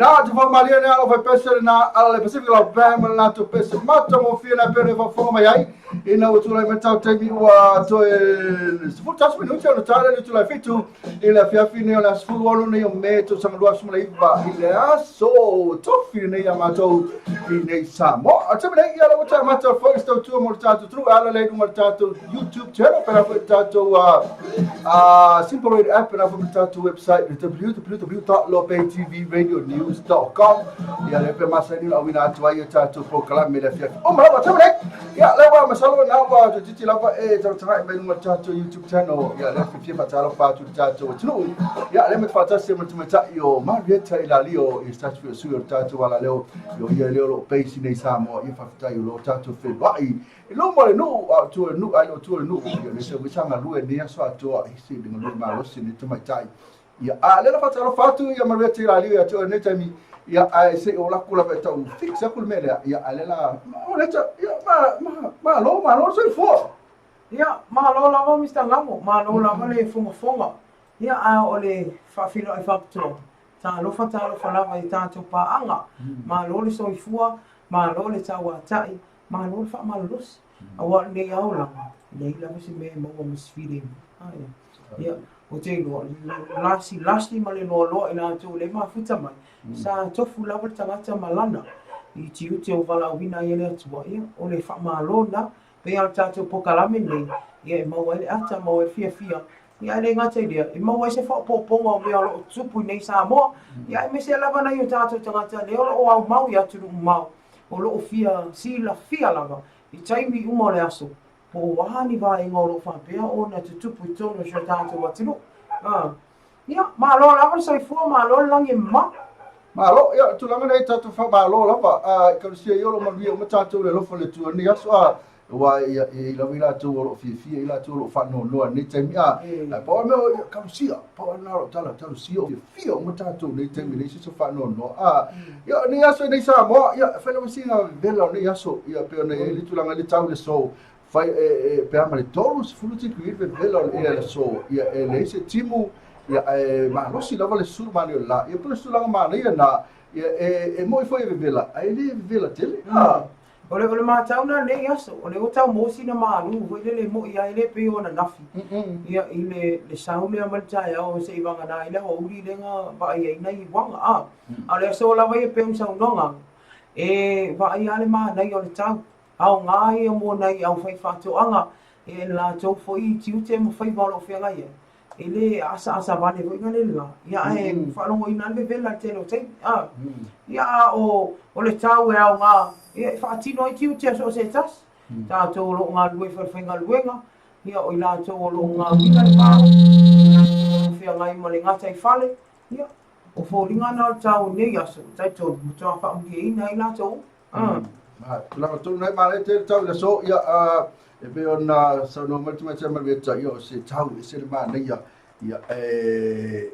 Na te whakamalie nei alo whai pese na ala le Pacific lau bang ma le latou pese matagofie na pea nei faafofoga mai ai ina ua tulai mai tau taimi ua toe 11 minute ona tale le tulai 7 i le afiafi nei o le aso 16 nei o Me tausaga 2019 i le aso tofi nei a matou i nei Samoa. A taimi nei ia le ua taamata foi se tautua mo le tatou atunuu e ala lea i luga o le tatou YouTube channel pena foi le tatou Simple Radio app pena foi le tatou website le www.lopettvradionews.com ia le pe masani ona auina atu ai o tatou polokalame i le afiafi uma lava. Taimi nei ia le ua masalo na ua toeitiiti lava e tagatagai mai luga o le tatou YouTube channel ia le fiafia faatalofa atu i le tatou atunuu ia le ma te faatasi ma le tamaitai o Marietta Ilalio i se tasi foi o sui o le tatou alaleo o ia lea o lo o base nei Samoa. Ia faafetai o lo tatou feiloai i luma o le nuu a o tua o le nuu ai o tua o le nuu ia le se sa galue nei aso atoa i se le galue malosi nei tamaitai. Ia a le la faatalofa atu ia Marietta Ilalio ia te oe nei taimi ia ae se i o laku lava e tau fix aku le mea lea ia a le la Marietta ia ma ma malo malo soifua. Ia, malo lava Mister Lamo, malo lava le fogafoga. Ia, a o le faafeiloai faapitoa, talofa talofa lava i tatou paaga. Malo le soifua, malo le tauatai, malo le faamalolosi. Aua o lenei aolaga, e leai lava se mea e maua ma se filemu. Ia, ou te iloa, lasilasi ma le loaloa i latou o lea e mafuta mai, sa tofu lava le tagata ma lana i tiute o valaauina ai e le Atua. Ia, o le faamalo lena. Pei lava o le tatou polokalame lenei, ia e maua ai le ata, maua ai le fiafia, ia ae le gata i lea, e maua ai se faaopoopoga o mea o lo o tupu i nei Samoa, ia aemaise lava nai o tatou tagata lea o lo o aumau i atunuu mamao, o lo o fia silafia lava i taimi uma o le aso. Po o a ni vaega o lo o faapea ona tutupu i totonu o si o tatou atunuu. Ia, malo lava le soifua, malo le lagi e mama. Malo, ia, tulaga nei tatou faamalo lava, a ekalesia ia o lo o manuia uma tatou i le alofa o le Atua i lenei aso, a aua ia e i ai lava i latou o lo o fiafia, i latou o lo o faanoanoa i lenei taimi, a ae pau lava le mea, ia talosia, pau lava lena o lau tala, talosia o fiafia uma tatou i lenei taimi, e leai se isi o faanoanoa, a ia o lenei aso i nei Samoa, ia e fai lava sina vevela o lenei aso, ia pei ona i ai le tulaga i le tau i le aso, fai e pe a ma le 30 tikri le vevela o le ea i le aso, ia e leai se timu, ia ae malosi lava le susulu manaia o le la. Ia pei o se tulaga manaia lena, ia e moi foi e vevela, ae le vevela tele. Ah. O le matau lena i lenei aso, o lea ua tau maua sina malu foi lele e moi lava e le pei o ananafi. Ia i le sau lea mai le taeao seia vagana ai le aoauli lea na vaai ai nai uaga. A o le aso lava ia pei ona saunoaga, e vaai lava le manaia o le tau. Aoga ia mo nai aufaifaatoaga e latou foi tiute ma faiva o lo o feagai ai. E le asaasa vale foi na le la, ia ae faalogoina lava le vevela i le tele o taimi. A, ia a o le tau e aoga ia e faatino ai tiute a so o se tasi. Tatou o lo o galulue i falefaigaluega, ia o i latou o lo o gauina le vao, o i latou o lo o feagai ma le gataifale, ia o foliga na o le tau o lenei aso, e talitonu matua faamalieina ai latou. Tulaga tonu nei manaia tele tau i le aso ia e pei ona saunoa mai le tamaitai Malueta ia o se tau e ese le manaia ia e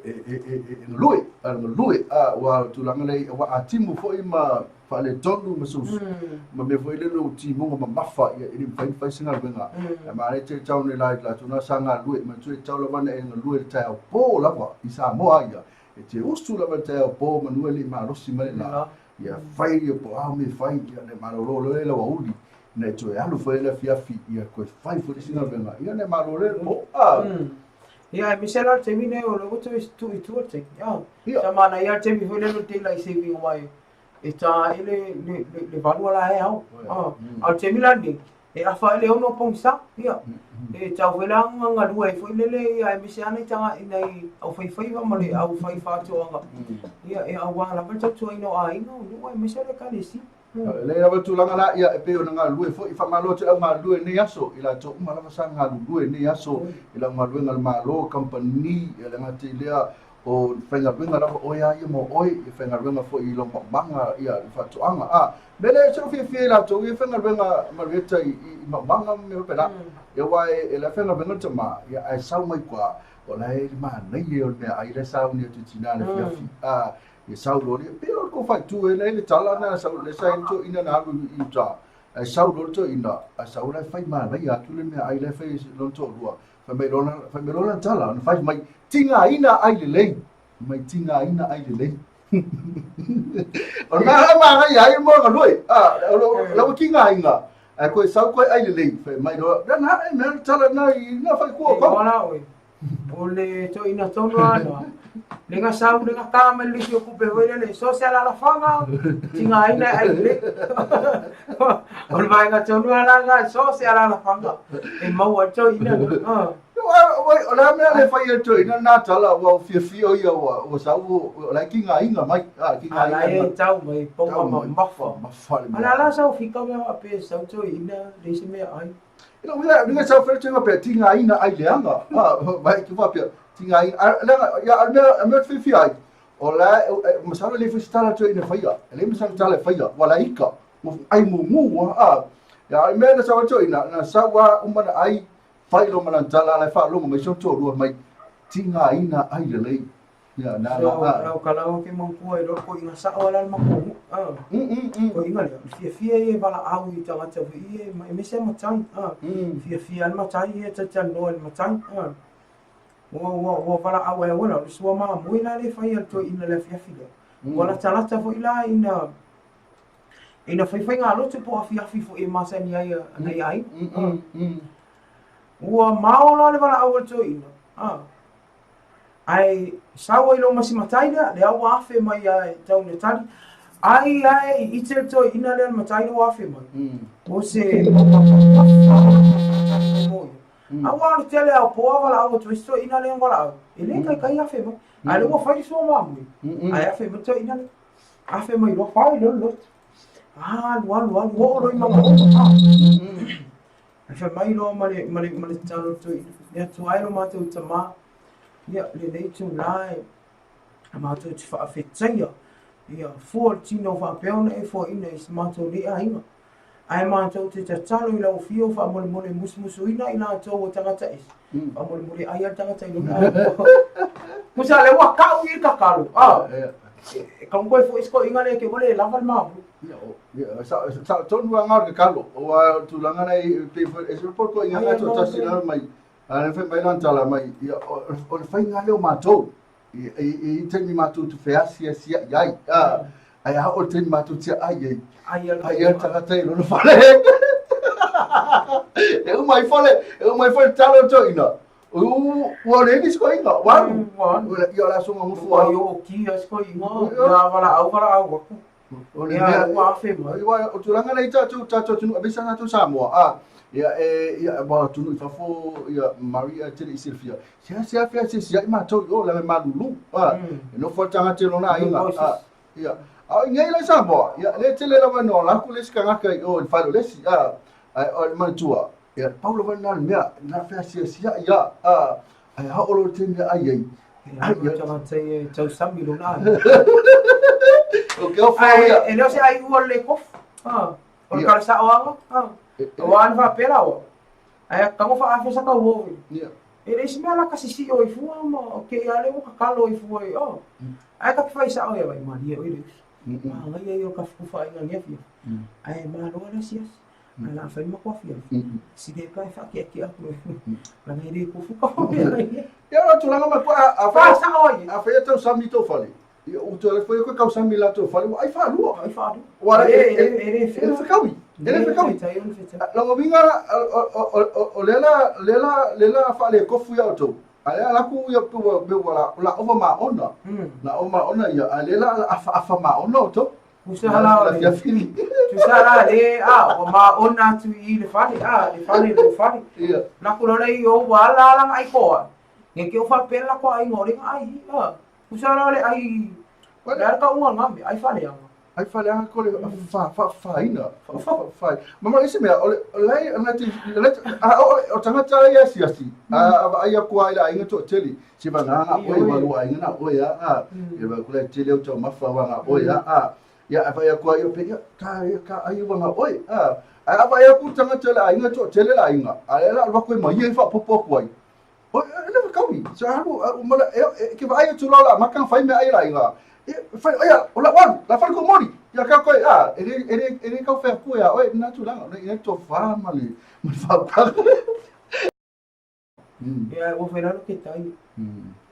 galue a galue a ua tulaga nei ua a timu foi ma faaletonu ma susu ma mea foi lele o timuga mamafa ia e le mafai ona fai se galuega ae manaia tele tau nei la i latou na sa galue manatua e tatau lava ona e galue i le taeao po lava i Samoa ia e te usu lava i le taeao po manu e le i malosi mai le la Ia fai ia po o a mea e fai, ia ona e malolo loa lea i lau aoauli, ona e toe alu foi lea i le afiafi, ia toe fai foi le isi galuega, ia ona e malolo lea i le po. Ah. Ia, aemaise la le taimi nei o lea ua toe tuu i tua le taimi. Ah. Ia. Sa manaia le taimi foi lea o le daylight saving aua e ta ai le 8 ala e ao. Ah. A o le taimi la lenei, E afa ai le 6 pogisa, ia. E tau foi la ona galue ai foi lele, ia, aemaise lava nai taga, nai aufaifaiva ma le aufaifaatoaga, ia, e aua lava le tautuaina o aiga, o nuu aemaise le ekalesia. E lelei lava le tulaga la, ia, e pei ona galulue foi, faamalo atu i le au galulue i lenei aso, i latou uma lava sa galulue i lenei aso, i lau galuega a le Malo, kamupani, ia le gata i lea, o faigaluega lava oe a ia mo oe, ia faigaluega foi i lou maumaga, ia le faatoaga. A mea lea e se fiafia i latou ia faigaluega Marieta i maumaga ma mea faapena. Ia aua e la e faigaluega le tama, ia ae sau mai kwa, o la e le manaia o le meaai la e sauni atu i tina i le afiafi. A ia sau loa le, pei o le tou faaitu e la e le tala na sau le sa i le toeaina na alu i uta. Ae sau loa le toeaina, ae sau la e fai manaia atu le meaai la e fai e lona toalua. Fai mai loa, fai mai loa lana tala, ona fai mai, tigaina ai lelei. Mai tigaina ai lelei. O lena la manaia ai mo galue. Ah, la ua tigaina. Ae koe sau koe ai lelei. Fai mai loa, lana e mea tala na i na fai kua kau. Wala oe. O le toeaina tonu lava na. Le ga sau, le ga ta mai le isi o kupe foi lele, so se alaalafaga, tigaina e ai lelei. O le vaega tonu lava la, so se alaalafaga e maua ai le toeaina lea. Ah. O le a mea le fai e le toeaina lena tala, ua fiafia o ia ua sau, o la e tigaina mai. Ah, tigaina mai. A la e tau mai, paua mamafa. Mamafa le mea. A la la sau fika mea faapea sau toeaina, leai se mea ai. I lou ia, ninga sau fai toeaina faapea, tigaina ai leaga. Ah, vai tu faapea, tigaina, leaga, ia, a le mea, a mea ou te fiafia ai, o la e, masalo e leai foi se tala toeaina e faia, e leai ma sana tala e faia, ua la ika, ua ai mumu, ah. Ia, a le mea na sau ai toeaina, na sau lava uma na ai, fai loa ma lana tala, la e faalogo mai si ona toalua mai, tigaina ai lelei. Ia, na, na, na. Lau kalau ke mangkua e loko ko inga sao ala le makuagu. Ah. Ko inga lea, fiafia ia e valaau i tagata foi ia e aemaise a matai. Ah. Fiafia le matai ia e talatalanoa i le matai. Ah. Ua ua ua valaau ai auala, o le sua mamoe la lea e fai a le toeaina i le afiafi lea. Ua latalata foi la ina ina faifaiga lotu po o afiafi foi e masani ai a nai aiga. Ua mao la le valaau a le toeaina. Ah. Ae sau ai loa ma si matai lea, lea ua afe mai a e tau ina tali. Ai ae i ite le toeaina lea le matai lea ua afe mai. O se mo ia. A ua alu tele a o poa valaau atu ai si toeaina lea valaau. E le taitai afe mai. Ae lea ua fai le sua mamoe. Ae afe mai le toeaina lea. Afe mai loa fai loa le lotu. Alu alu alu oo loa i mamaoga. Ae fai mai loa ma le, ma le, ma le tatalo a le toeaina, Le Atua e lo matou Tamā, ia, lenei itulā e matou te faafetaia ia fua o le tino faapea ona e fuaina i si matou nei aiga. Ae matou te tatalo i lau afio faamolemole musumusuina i latou o tagata ese. Faamolemole ai a le tagata i lona aiga. Musa le ua kau i le kakalo. Ah. E kamu koe foi siko inga le ke ua le lava le mamu. Sa tonu a ngā kakalo. O tulaga nei pe foi e se po ko inga ngā tasi la mai. A le fai mai lan tala mai. Ia o le faiga lea o matou. I taimi matou te feasiasi ai. Ai a o le taimi matou te ai ai. Ai ai tagata i lona fale. E uma i fale, e uma i fale talo to ina. Ua le ni sko inga, wa. Ia la songa mufu. Ua yo ki a sko inga. Ia wala au wala au aku. O le mea ua afe mai. Ia o tulaga nei tatou tatou atunuu aemaise lava tatou Samoa a ia e ia aua atunuu i fafo ia Maria e tele i silafia seasea feasiasia'i matou i o leaga e malulu a e nofo lava le tagata i lona aiga a ia a o i inei la i Samoa ia le tele lava ina ola atu le isi tagata i o i le fale o le isi a ae o le manatua ia pau lava lena o le mea na feasiasia'i a a Ae a oo loa i le taimi e ai ai. Ai ia tagata ia e tausami lona ai. O ke ofa ia. E le o se ai ua le kofu. Ah. O le kala sao anga. Ah. O ana fa pela o. Ai ka mo fa afe sa ka wo. Ia. E le isi mea la ka sisi o i fua ma o ke ia le o ka kalo i fua i o. Ai ka fai sao ia vai malie o i le usu. Ma ngai ia o ka fufa inga ngia fia. Ai ma lo ala sias. Ae la fai ma kofi afi. Si le pa e whaakiaki aku e. La ngai re kofu ka hope ai. Ia o tulaga mai koe a whai. Sao ai. A whai tau sami tō whale. Ia o te whai koe kau sami la tō whale. Ai whālua. Ai whālua. Wara e e e e whakawi. E le whakawi. Longa winga o lela lela lela whale kofu ia o tau. A lea la ku ia pu me wala la ova ma ona. La ova ma ona ia a lela la afa afa ma ona o tau. Tusa la o le Tusa la le a ua maona atu i le fale a le fale le fale. Ia. Na ku lole i o ua ala ala ai koa. Nge ke o fa pela ko ai ngore ai a. Tusa la le ai Le ala ka unga ngame ai fale anga. Ai fale anga ko le fa fa fa ina. Fa fa fa. Mama ese mea o le lai na te le a o o tangata ia siasi. A a ai ko ai la inga to tele. Se va nga nga oe wa lua inga na oe a a. E va kula tele o tau mafa wa nga oe a a. Ia a vai aku ai o pe ia ka ka ai wa nga oe a. A vai aku tangata la inga to tele la inga. A le la wa koe mai ia fa popo aku ai. O e le kawi. Sa alu mala e ke vai atu la ma ka fai me ai la inga. E fai ia o la wan la fai ko mori. Ia ka koe a e le e le e le kau fai aku ia oe na tulaga le e to fa ma le ma fa ka. Ia, ua whai raro ke tai.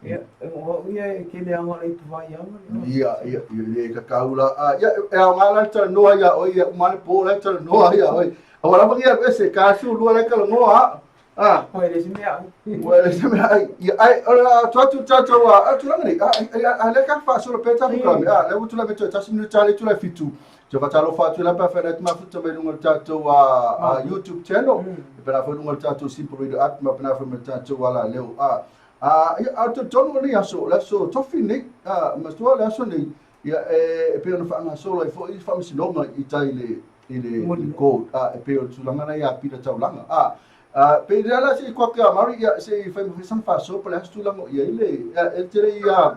Ia, o au ia e kele anga le ipu vai anga. Ia, ia, ia, e ka kaula. Ia, e au ngā lai tala noa ia, oi, ia, umane pō lai tala noa ia, oi. Awa lava ia, ese, ka su lua lai kala ngoa, a. Ua ele se mea ai. Ua ele se mea ai. Ia, ai, o la, tu atu tātou, a, tulaga nei, a, a, a, le ka whaasolo pē tātou kame, a, le utu la me toi, tasi minu tāle tu lai fitu. Te whatalofa atu la pea whenai te mafuta mai lunga le tātou a YouTube channel. E pena whai lunga le tātou Simple Radio app ma pena whai mai tātou ala leo. A, a, ia, a te tonu o nei aso, le aso tofi nei, a, ma tua le aso nei, ia, e, e pea ona whaanga solo ai fo i whamisinonga i tai le, i le, i le gold, a, e pea o le tūlanga nei a pira taulanga. A, a, pe i rea la se i kwa kia Maori, ia, se i whai mawhai whaso, pa le aso tūlanga ia i le, ia, e tere i a,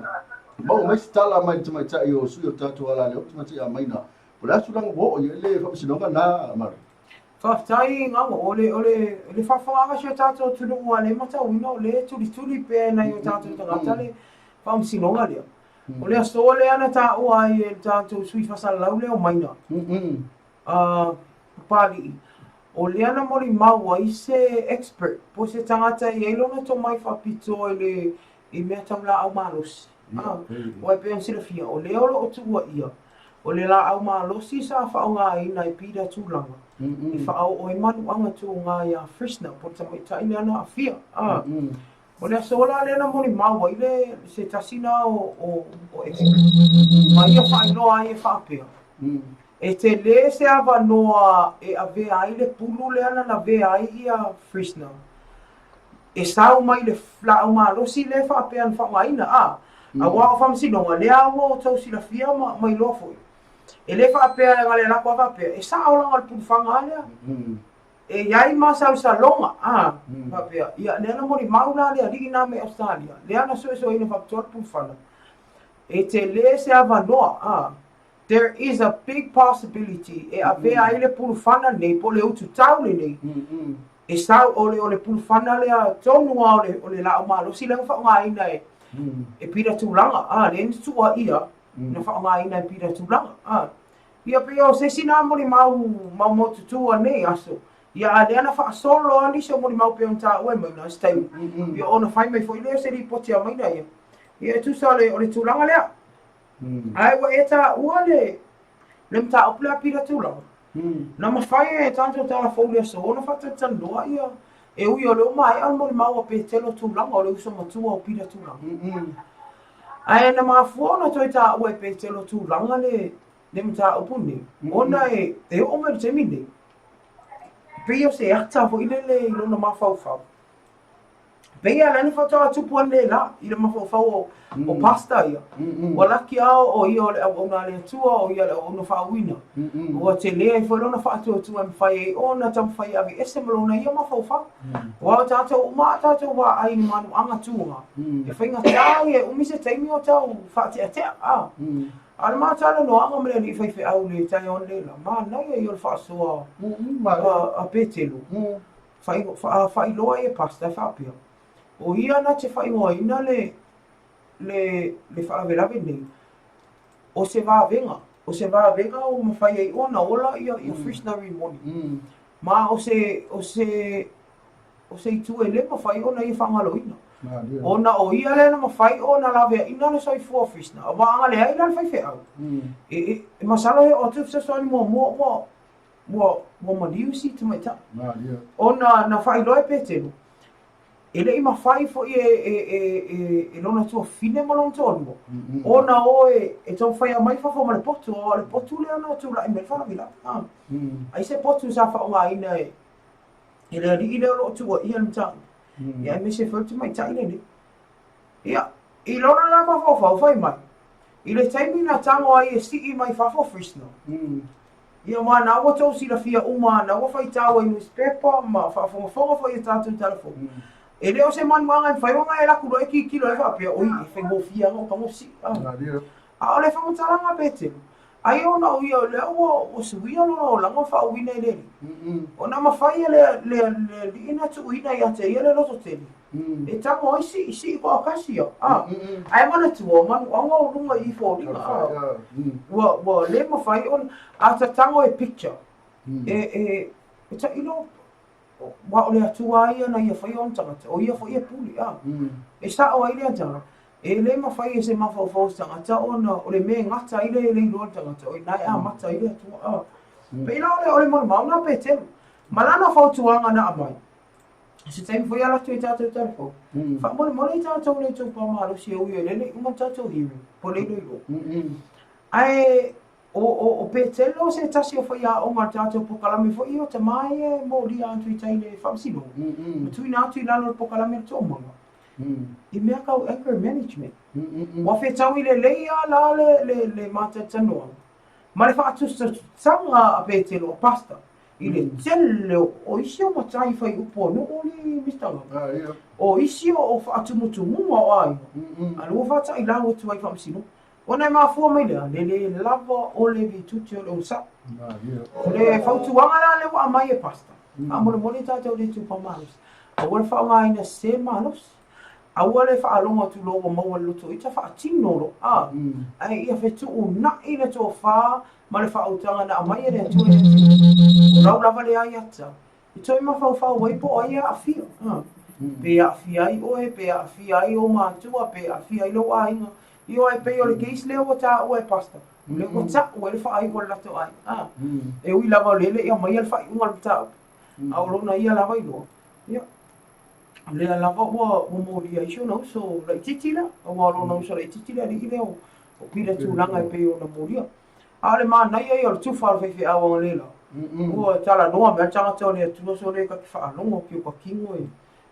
Mau mai se tala mai le tamaitai o sui o tatou ala leo, tamaitai a maina. O le a tulaga ua oo i ai le faamasinoga na, Mary? Faafetai Ngamo, o le, o le, le faafofogaaga si o tatou atunuu ua le matauina o lea e tulituli pea e nai o tatou tagata le faamasinoga lea. O le aso lea na taua ai e le tatou sui faasalalau lea o Maina, a Papali'i, o lea na molimau ai se expert po o se tagata e i ai lona tomai faapitoa i le i mea tau lāʻau malosi. A, ua e pei ona silafia, o lea o lo o tuuaia, o le lāʻau malosi sa faaaogaina e Peter Tulaga i faaoo ai manuaga tūgā iā Fresnel, po o le tamaitai lea na aafia. A, o le aso la lea na molimau ai le se tasi lena o, o, o expert, ma ia faailoa ai e faapea, e tele se avanoa e avea ai le pulu lea na lavea ai ia Fresnel E sau mai le laau malosi lea faapea na faaaogaina, a, aua o faamasinoga, lea ua outou silafia ma, ma iloa foi. E le faapea e gale lako a faapea, e sao laga le pulufaga a lea. E i ai masalosaloga, a, faapea, ia, lea na molimau la le alii na mai Ausetalia, lea na suesueina faapitoa le pulufana, e tele se avanoa, a, there is a big possibility e avea ai le pulufana lenei po o le ututau lenei, e sau, o le, o le pulufana lea tonu lava o le, o le laau malosi lea na faaaogaina e, e Peter Tulaga, a, lea na tuuaia, na faaaogaina e Peter Tulaga, a. Ia pei o se isi na molimau maumaututu o nei aso, ia a lea na faasolo lava nisi o molimau pei ona taua e Maina i se taimi, ia ona fai mai foi lea o se lipoti a Maina ia. Ia e tusa o le, o le tulaga lea. Ae ua e taua le, le mataupu lea a Pita Tulaga. Na mafai e tatou tala fou i le aso ona faatalatalanoa ia, e ui o lea ua maea le molimau a Petelo Tulaga, o le uso matua o Pita Tulaga. Ae na mafua ona toe taua e Petelo Tulaga le, le mataupu nei, ona e, e oo mai i le taimi nei, pei o se ata foi lele i lona mafaufau. Pei a lana faatoa tupu ane la i le mafaufau o, o pastor ia. Ua laki a o ia o le auauna a le Atua, o ia le auauna faauuina. Ua tele ai foi lona faatuatua e mafai ai ona taumafai e aveese ma lona ia mafaufau. Aua o tatou uma a tatou vaai i ni manuaga tuga, e faigata ia e umi se taimi o tau faateatea. A. A o le ma talanoaga ma le alii faifeau i le taeao nei la, manaia ia o le faasoa a Petelo, faailoa ia pastor e faapea, o ia na te faaigoaina le le le faalavelave nei, o se vavega, o se vavega ua mafai ai ona ola ia ia Fresno Rimoni. Ma o se o se o se itu e le mafai ona ia faagaloina. Ona o ia lea na mafai ona laveaina le soifua o Fresno. Aua a leai la le faifeau, e, e, e masalo he o atu fesoasoani muamua ua, ua, ua maliu si tamaitai. Ona na faailoa e Petelo, e le i mafai foi e, e, e, e, e lona tuafafine ma lona toalua, ona o e, e taumafai e aumai fafo ma le potu, aua o le potu lea na tulai mai le faalavelave. Ah. Ai se potu sa faaaogaina e, e le alii lea o lo o tuuaia le mataupu. Ia aemaise foi le tamaitai lenei. Ia, i lona la mafaufau fai mai, i le taimi na tago ai e sii mai fafo Fresno, ia ma na ua tou silafia uma, na ua faitau ai newspaper ma faafogafoga foi i a tatou tala fou. E le o se manuaga e mafai ona e alu atu loa e tilotilo ai faapea, oi, e faigofie lava ona ou tago sii. A o le faamatalaga a Petelo, Ai ona o ia lea ua ua suia lona olaga ma faauuina e le Alii. Ona mafai e le le le Alii na tuuina ia te ia le loto tele, e tago ai sii sii toatasi ia. A, ae manatua, o manuaga o luga i foliga, a, ua ua le mafai ona, a tatago e picture, e e e tailo Aua o le Atua ia na ia faia ona tagata, o ia foi e pule, a. E sao ai lea tala, e le mafai e se mafaufau o se tagata ona o le mea e gata ai le le iloa o le tagata, o i ina e amata ai le Atua, a. Pei la o le o le maumau na Petelu, ma lana fautuaga na aumai, se taimi foi ala atu ai tatou tala fou, faamolemole tatou le itupa malosi e ui o lea le iuga o le tatou hearing, po o le iloiloga. Ae O, o, o Petelo se tasi o faiaoga o le tatou pokalame foi ia o tama ia e molia atu i tai i le faamasinoga, ma tuuina atu i lalo o le pokalame o le toomaga, i mea tau anger management. Ua fetaui lelei lava la le, le, le matalatalanoaga ma le faatusatusaga a Petelo, a Pastor, i le tele o, o isi o matai fai upu a nuu ni Mister Lama, o isi o, o faatumutumuga o aiga, a lea ua faatailau atu ai i faamasinoga. Ona e mafua mai lea, le le lava o le vituti o le onosai. O le fautuaga la lea ua aumai e Pastor, faamolemole tatou le itupa malosi. Aua le faaaogaina se malosi. Aua le faalogo atu loa ua maua i le loto ita faatino loa. A, ae ia fetuunai le tofa ma le faautaga na aumai e le Atua ia te oe. O lau lava lea aiatatau. E toe mafaufau ai po o ai e aafia. Pe aafia ai oe, pe aafia ai ou matua, pe aafia ai lou aiga. Ioe, e pei o le case lea ua taua e Pastor. O lea ua tau ai le faaiu o le latou aiga. E ui lava o lea e le i aumaia le faaiuga o le mataupu, a o lona ia lava iloa, ia, o lea lava ua molia ai si ona uso laitiiti lea, aua o lona uso laitiiti le alii lea o Pita Tulaga e pei ona molia. A o le manaia ia o le tufa o le faifeau analeila, ua talanoa mai le tagata o le Atua sole ta te faalogo ki o ka kino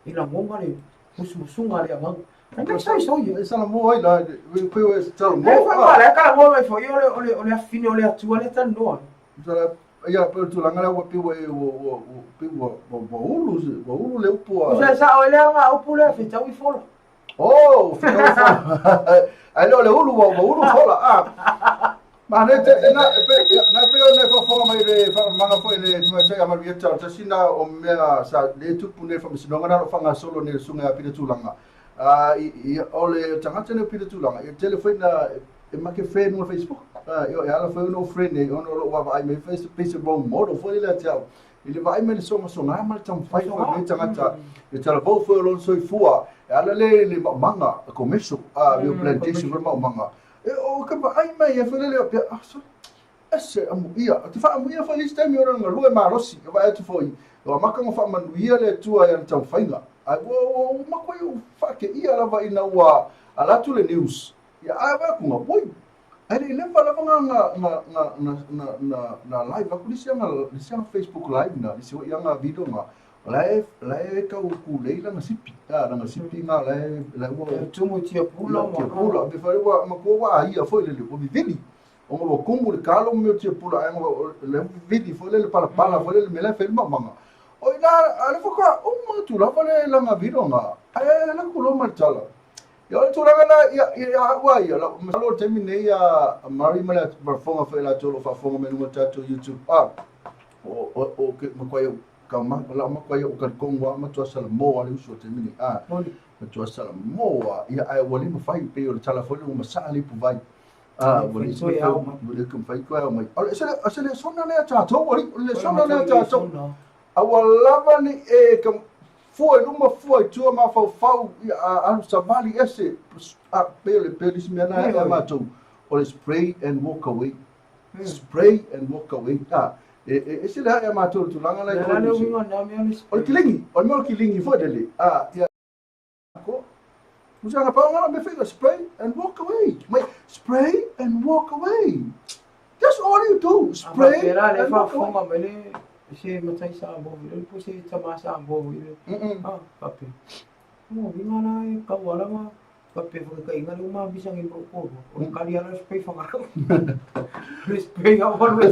e lagona le musumusuga a le Agaga. Ai mai sai soi. E sala mo ai la, e pei o e tala mo. E fai ma le talanoa mai foi o le o le o le afine o le Atua le talanoa. Sala Ia, pei o le tulaga lea ua pei ua e ua ua ua pei ua ua ua ulu ua ulu le upu a. Usa sao e lea nga upu lea fetaui fola. Oh, fetaui fola. Ai le o le ulu ua ua ulu fola. Ah. Ma ne te na pe na pe o ne faafofoga mai le faamamaga foi le tamaitai a Marieta o tasi na o mea sa le tupu nei faamasinoga na o faagasolo nei le susuga ia Pita Tulaga. Ah, i, o le tagata nei o Pita Tulaga, e tele foi na e make friend mo Facebook. Ah, e ala foi ona ou friend nei ona o lou vaavaai mai foi pei se role model foi lea te au. I le vaai mai le sogasoga ma le taumafai foi o lenei tagata i le talavou foi o lona soifua e ala lea i le maumaga commercial, ah, le plantation foi le maumaga. E o ka vaai mai e foi lele pea, ah, so, ese amuia. Ou te faaamuia foi i isi taimi ona galue malosi, e vaai atu foi, ua amata ona faamanuia le Atua i ana taumafaiga. Ae ua ua ua makuai ou faateia lava ina ua ala atu le news. Ia ae vaai atu nga, oi, ae le i leva lava nga nga nga nga nga nga nga nga live aku le isi aga le isi aga Facebook live na, le isi foi aga video nga, o la e la e tau kulei lana sipi, a lana sipi nga la e la ua E tumu i tiapula ma tiapula, me fai ua matua ua aia foi lele, ua vivili. Ona ua kumu le kalo ma mea o tiapula ae ua la ua vivili foi lele palapala foi lele mea la e fai ai le maumaga. O i ina a le faatoa uma atu lava le lana video nga, ae ala atu loa ma le tala. Ia o le tulaga la ia ia au a ia lau masalo o le taimi nei a Murray ma le faafofoga foi a latou o lo o faafofoga mai i luga o le tatou YouTube a o o o ke makuai au ka ma lau makuai au talitonu lava matua salamo lava le uso i le taimi nei a matua salamo lava ia ae ua le mafai pei o le tala foi lea ua masaa le ipuvai a ua le ua le mafai toe ao mai. O le o se lesona lea a tatou alii, o le lesona lea a tatou. Aua lava ne i e fua i luma fua i tua mafaufau ia alu savali ese a pei o le pei o le isi mea na ia matou o le spray and walk away spray and walk away a e e ese le hae a matou le tulaga la i o le kiligi o le mea o le kiligi foi lele a ia ko Musa nga pau nga me fai spray and walk away mai spray and walk away. That's all you do. Spray and walk away. Se matai sa bo le po se tama sa bo le. Ah, pape. Mo winga la e kau ala ma pape fa ka inga le ma bisa ngi bo ko. O kali ala spray fa ka. Le spray a mo le.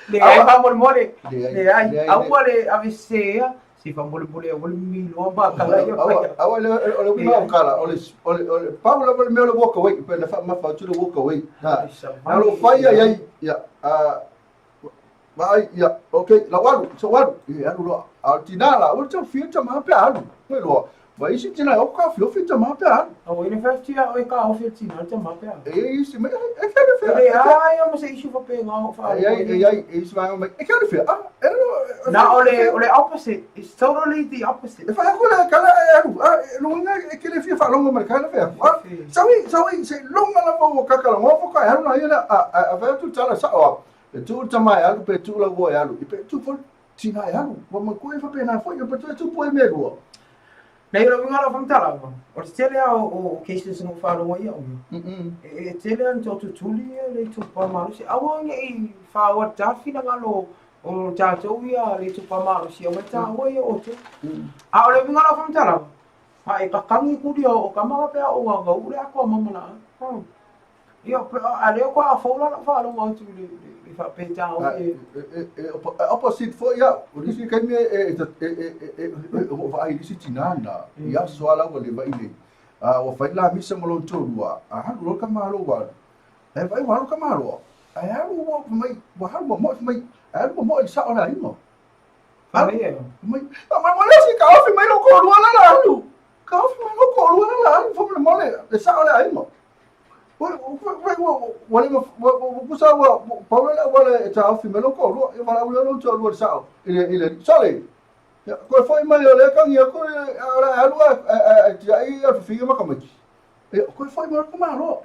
Le ai fa mo mo le. Le ai au le ave se ya. Se fa mo le mo le o le mi lo ba kala ia. Aua le o le winga o kala o le o le o le pau lava le mea o le walk away pe na fa ma fa tu le walk away. Ha. Na lo fai ai ai ia a Vai, ia, ok, lau alu, so alu, e alu loa. A o le tina la, ua tau fia tama pe alu. Mai loa, ma isi tina e o ka fiofi tama pe alu. A ua ina fai tia o e ka ofi tina le tama pe alu. E isi mai, e kia le fea. E ai o ma se isu fa pe ngā o wha. E ai, e ai, e isi mai, e kia le fea. Ah, e lo. Na o le, o le opposite. It's totally the opposite. E whai aku le kala e alu. Ah, lo inga e kele fia whalongo ma le kala fea. Ah, saui, saui, se longa lava ua kakala ngofo ka e alu na ia a, a, a whai atu tala sao a. E tuu le tama e alu pe tuu lau uo e alu. I pe tuu foi tina e alu. Ua matua e faapena foi pe toe tupu ai mea e lua. Nei o le uiga o lau faamatalaga, o le tele lava o cases na ou faalogo ai au ia, e tele lava ina toatutuli le itupa malosi. Aua ne i faaoa finagalo o tatou ia le itupa malosi aua e taua ia outou. A o le uiga o lau faamatalaga, a e kakagi kuli o kama faapea o gagauu le atoa mama la. Ia, a lea faatoa fou la lau faalogo atu i le faapetauli e. E opposite foi au. O le isi taimi e e vaai i le isi tina na i aso lava la ua leva i inei. Ua fai la misa ma lona toalua, a alu loa le tamaloa ua alu. Ae vaai ua alu le tamaloa, ae alu ua fai mai, ua alu mamoe fai mai, ae alu mamoe i le sao o le aiga. Fai mai e. Mai, mai se taofi mai lou toalua la la alu. Taofi mai lou toalua la la alu faamolemole le sao o le aiga. Ua le tusa ua pau le auala e taofi mai lou toalua, ia valaau lea lou toalua i le sao, i le, i le, sole! Ia, toe foi mai o lea tagi atu, o le a alu ae tiai a fafiga ma tamaiti. Ia, toe foi mai o le tamaloa.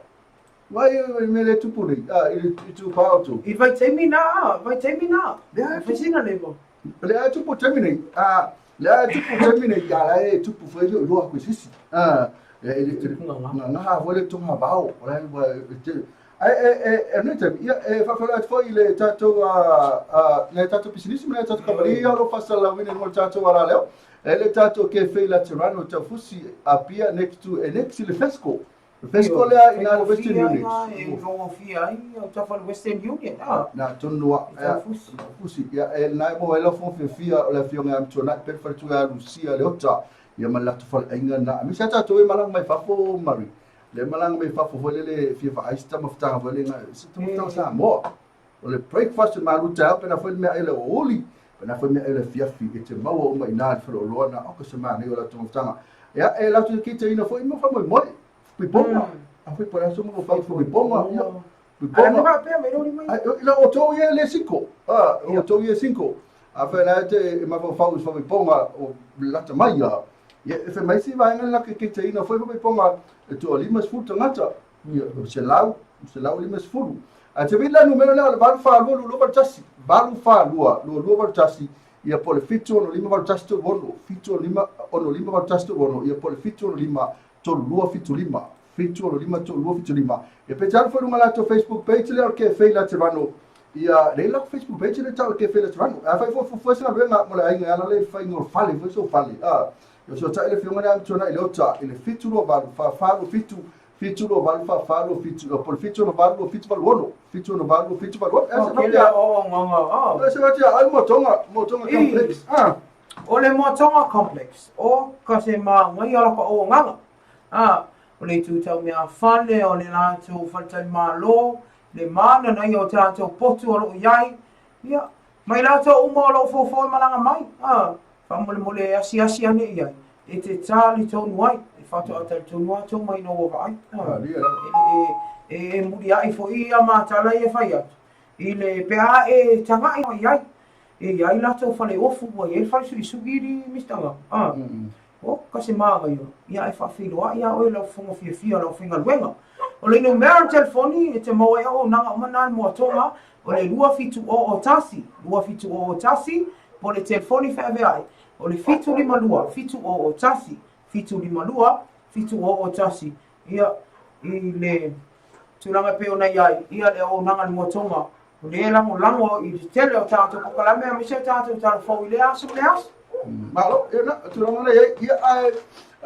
Vai i mea le tupu nei, a, i le itupa o tou. I vaitaimi na, vaitaimi na. Fai sina leva. Le a tupu taimi nei, a, le a tupu taimi nei, a la e tupu foi le iloa atu i se isi. A, e le nga foi le tonga vao, o la ua e te. Ae e e e nei taimi, ia e faafeiloai atu foi i le tatou a le tatou pisinisi ma le tatou kamupani ia o lo o faasalalauina i luga o le tatou alaleo. E le tatou Cafe Laterano i Taufusi, Apia next to e next i le Fesco. Le FESCO lea i na le Western Union. E faigofie ai autafa o le Western Union. Na tonu a. Fusi. Ia e na e mo e lofo fiafia o le afioga ia Mtuanai pe faletua ia Lucia Leota ia ma le latou faleaiga na. Aemaise lava tatou e malaga mai fafo Mari. Le malaga mai fafo foi lele e fia vaai se taumafataga foi lele se taumafataga Samoa. O le breakfast e malu taeao pe na foi le meaai le aoauli, pe na foi le meaai le afiafi e te maua uma i ina i le faleoloa na oka se manaia o le taumafataga. Ia e latou te keitaina foi mo faamoemoe. Puipoga. A foi po le aso mo fai puipoga. Ia. Puipoga. Ai ila o tou ia le cinco. Ah, o tou ia cinco. A fai la te e mafaufau i faamoepoga o lata mai ia. Ia e fai mai si vaega la ke keitaina foi faamoepoga e toa 50 tagata. Ia, 100, 150. Ae te vili la numera lea o le 842 2281, 842 2281, ia po o le 765 8136, 765 8136, ia po o le 765 3275, 765 3275. Ia pe te alu foi i luga latou Facebook page lea o le Cafe Laterano, ia lea la Facebook page lea tau o le Cafe Laterano. A fai foi fuafua se galuega mo le aiga e ala lea i le faiga o le fale foi sou fale. Ah, ia fesootai le afioga lea Amituanai Leota i le 728 44 27 28 44 27 po o le 78 27 86 78 27 86. O kele o ngongo o. E se fatia ai Motoga, Motoga Complex. Ah. O le Motoga Complex, o ka se māngaia la ka o nganga. Ah, o le itu tau mea fale, o le latou faletalimalo, le mana na ia o tatou potu o loo iai, ia, mai latou uma o loo foufou e malaga mai, ah, Faamolemole e asiasi ane i ai, e te tali tonu ai, e faatoa talitonu lava tou mai ina ua vaai. E muliaʻi foi ia matala ia e fai atu, i le pe a e tagaʻi i ai, e i ai latou fale ofu, ua i ai le fale suisui i Mister Ngau. O ka se māgaia, ia e faafeiloai iā oe lau fofoga fiafia, lau faigaluega. O le numera o le telefoni e te maua ai auaunaga uma na i le Moatoga, o le 2701, 2701, po o le telefoni feaveai, o le 752 701, 752 701. Ia, i le tulaga e pei ona i ai, ia le auaunaga i le Moatoga, o lea e lagolago i le tele o tatou polokalame aemaise o tatou tala fou i lea aso ma lea aso. Malo, ia na, tulaga lea i ai, ia ae,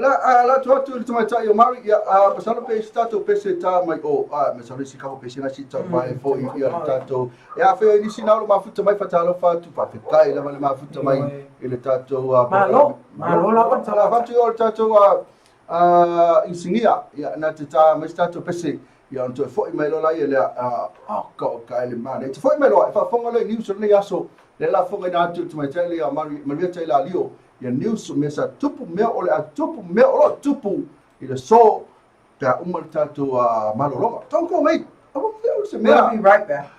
la, a, la tu atu i le tamaitai o Mari, ia, a, masalo pe i se tatou pese ta mai o, a, masalo i se kapa pese na si tau vae foi, ia, le tatou, ia, a fea i nisi na o lo mafuta mai, fatalofa atu, faafetai lava le mafuta mai i le tatou, a, Malo, malo lava le tala atu o le tatou, a, a, inisinia, ia, na te ta mai se tatou pese, Ia ona toe foi mai loa laia lea, a, ka o ka ele manaia. Te foi mai loa, e faafofoga loa i news o lenei aso, lea la fofogaina atu e le tamaitai lea ia Maria Tailalio, ia news o mea sa tupu, mea o le a tupu, mea o lo o tupu i le aso pe a uma le tatou malologa. Don't go away. Aua mea o se mea. We'll be right back.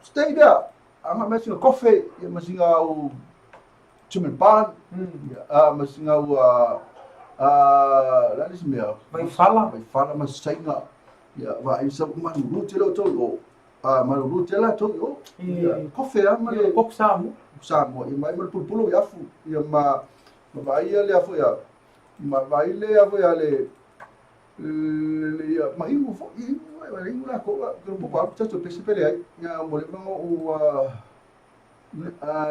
Stay there. Aga mai sina kofe, ia ma sina au German bun, ia, ma sina au, la le isi mea? Vaifala. Vaifala ma saina. Ia, vaai sa malulu tele o tou i o. Malulu tele a tou i o. Ia, kofe a ma le Koko Samoa. Samoa, ia mai ma le pulupulu i afu. Ia ma ma vaai ia le afu ia, ma vaai le afu ia le ia ma inu foi, inu, inu la ko, ko ko tatou pese pele ai. Ia mo le manga o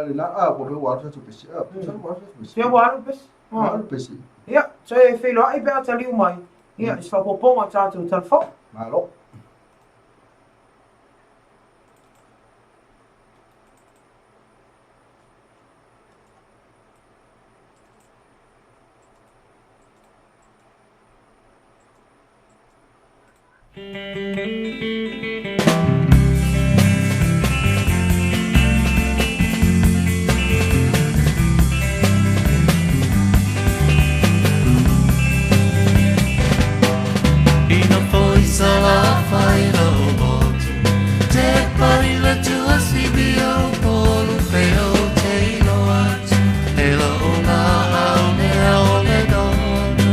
le na a ko ua alu tatou pese. A, sa ua alu tatou pese. Sia ua alu pese. Ua alu pese. Ia, toe feiloai pe a taliu mai. Ia, i se faaopoopoga o tatou tala fou. Malo. Ina foi Salafai lo motu Te pari le tua sibi o polu pe o te iloa atu E lo o la au mea o le donu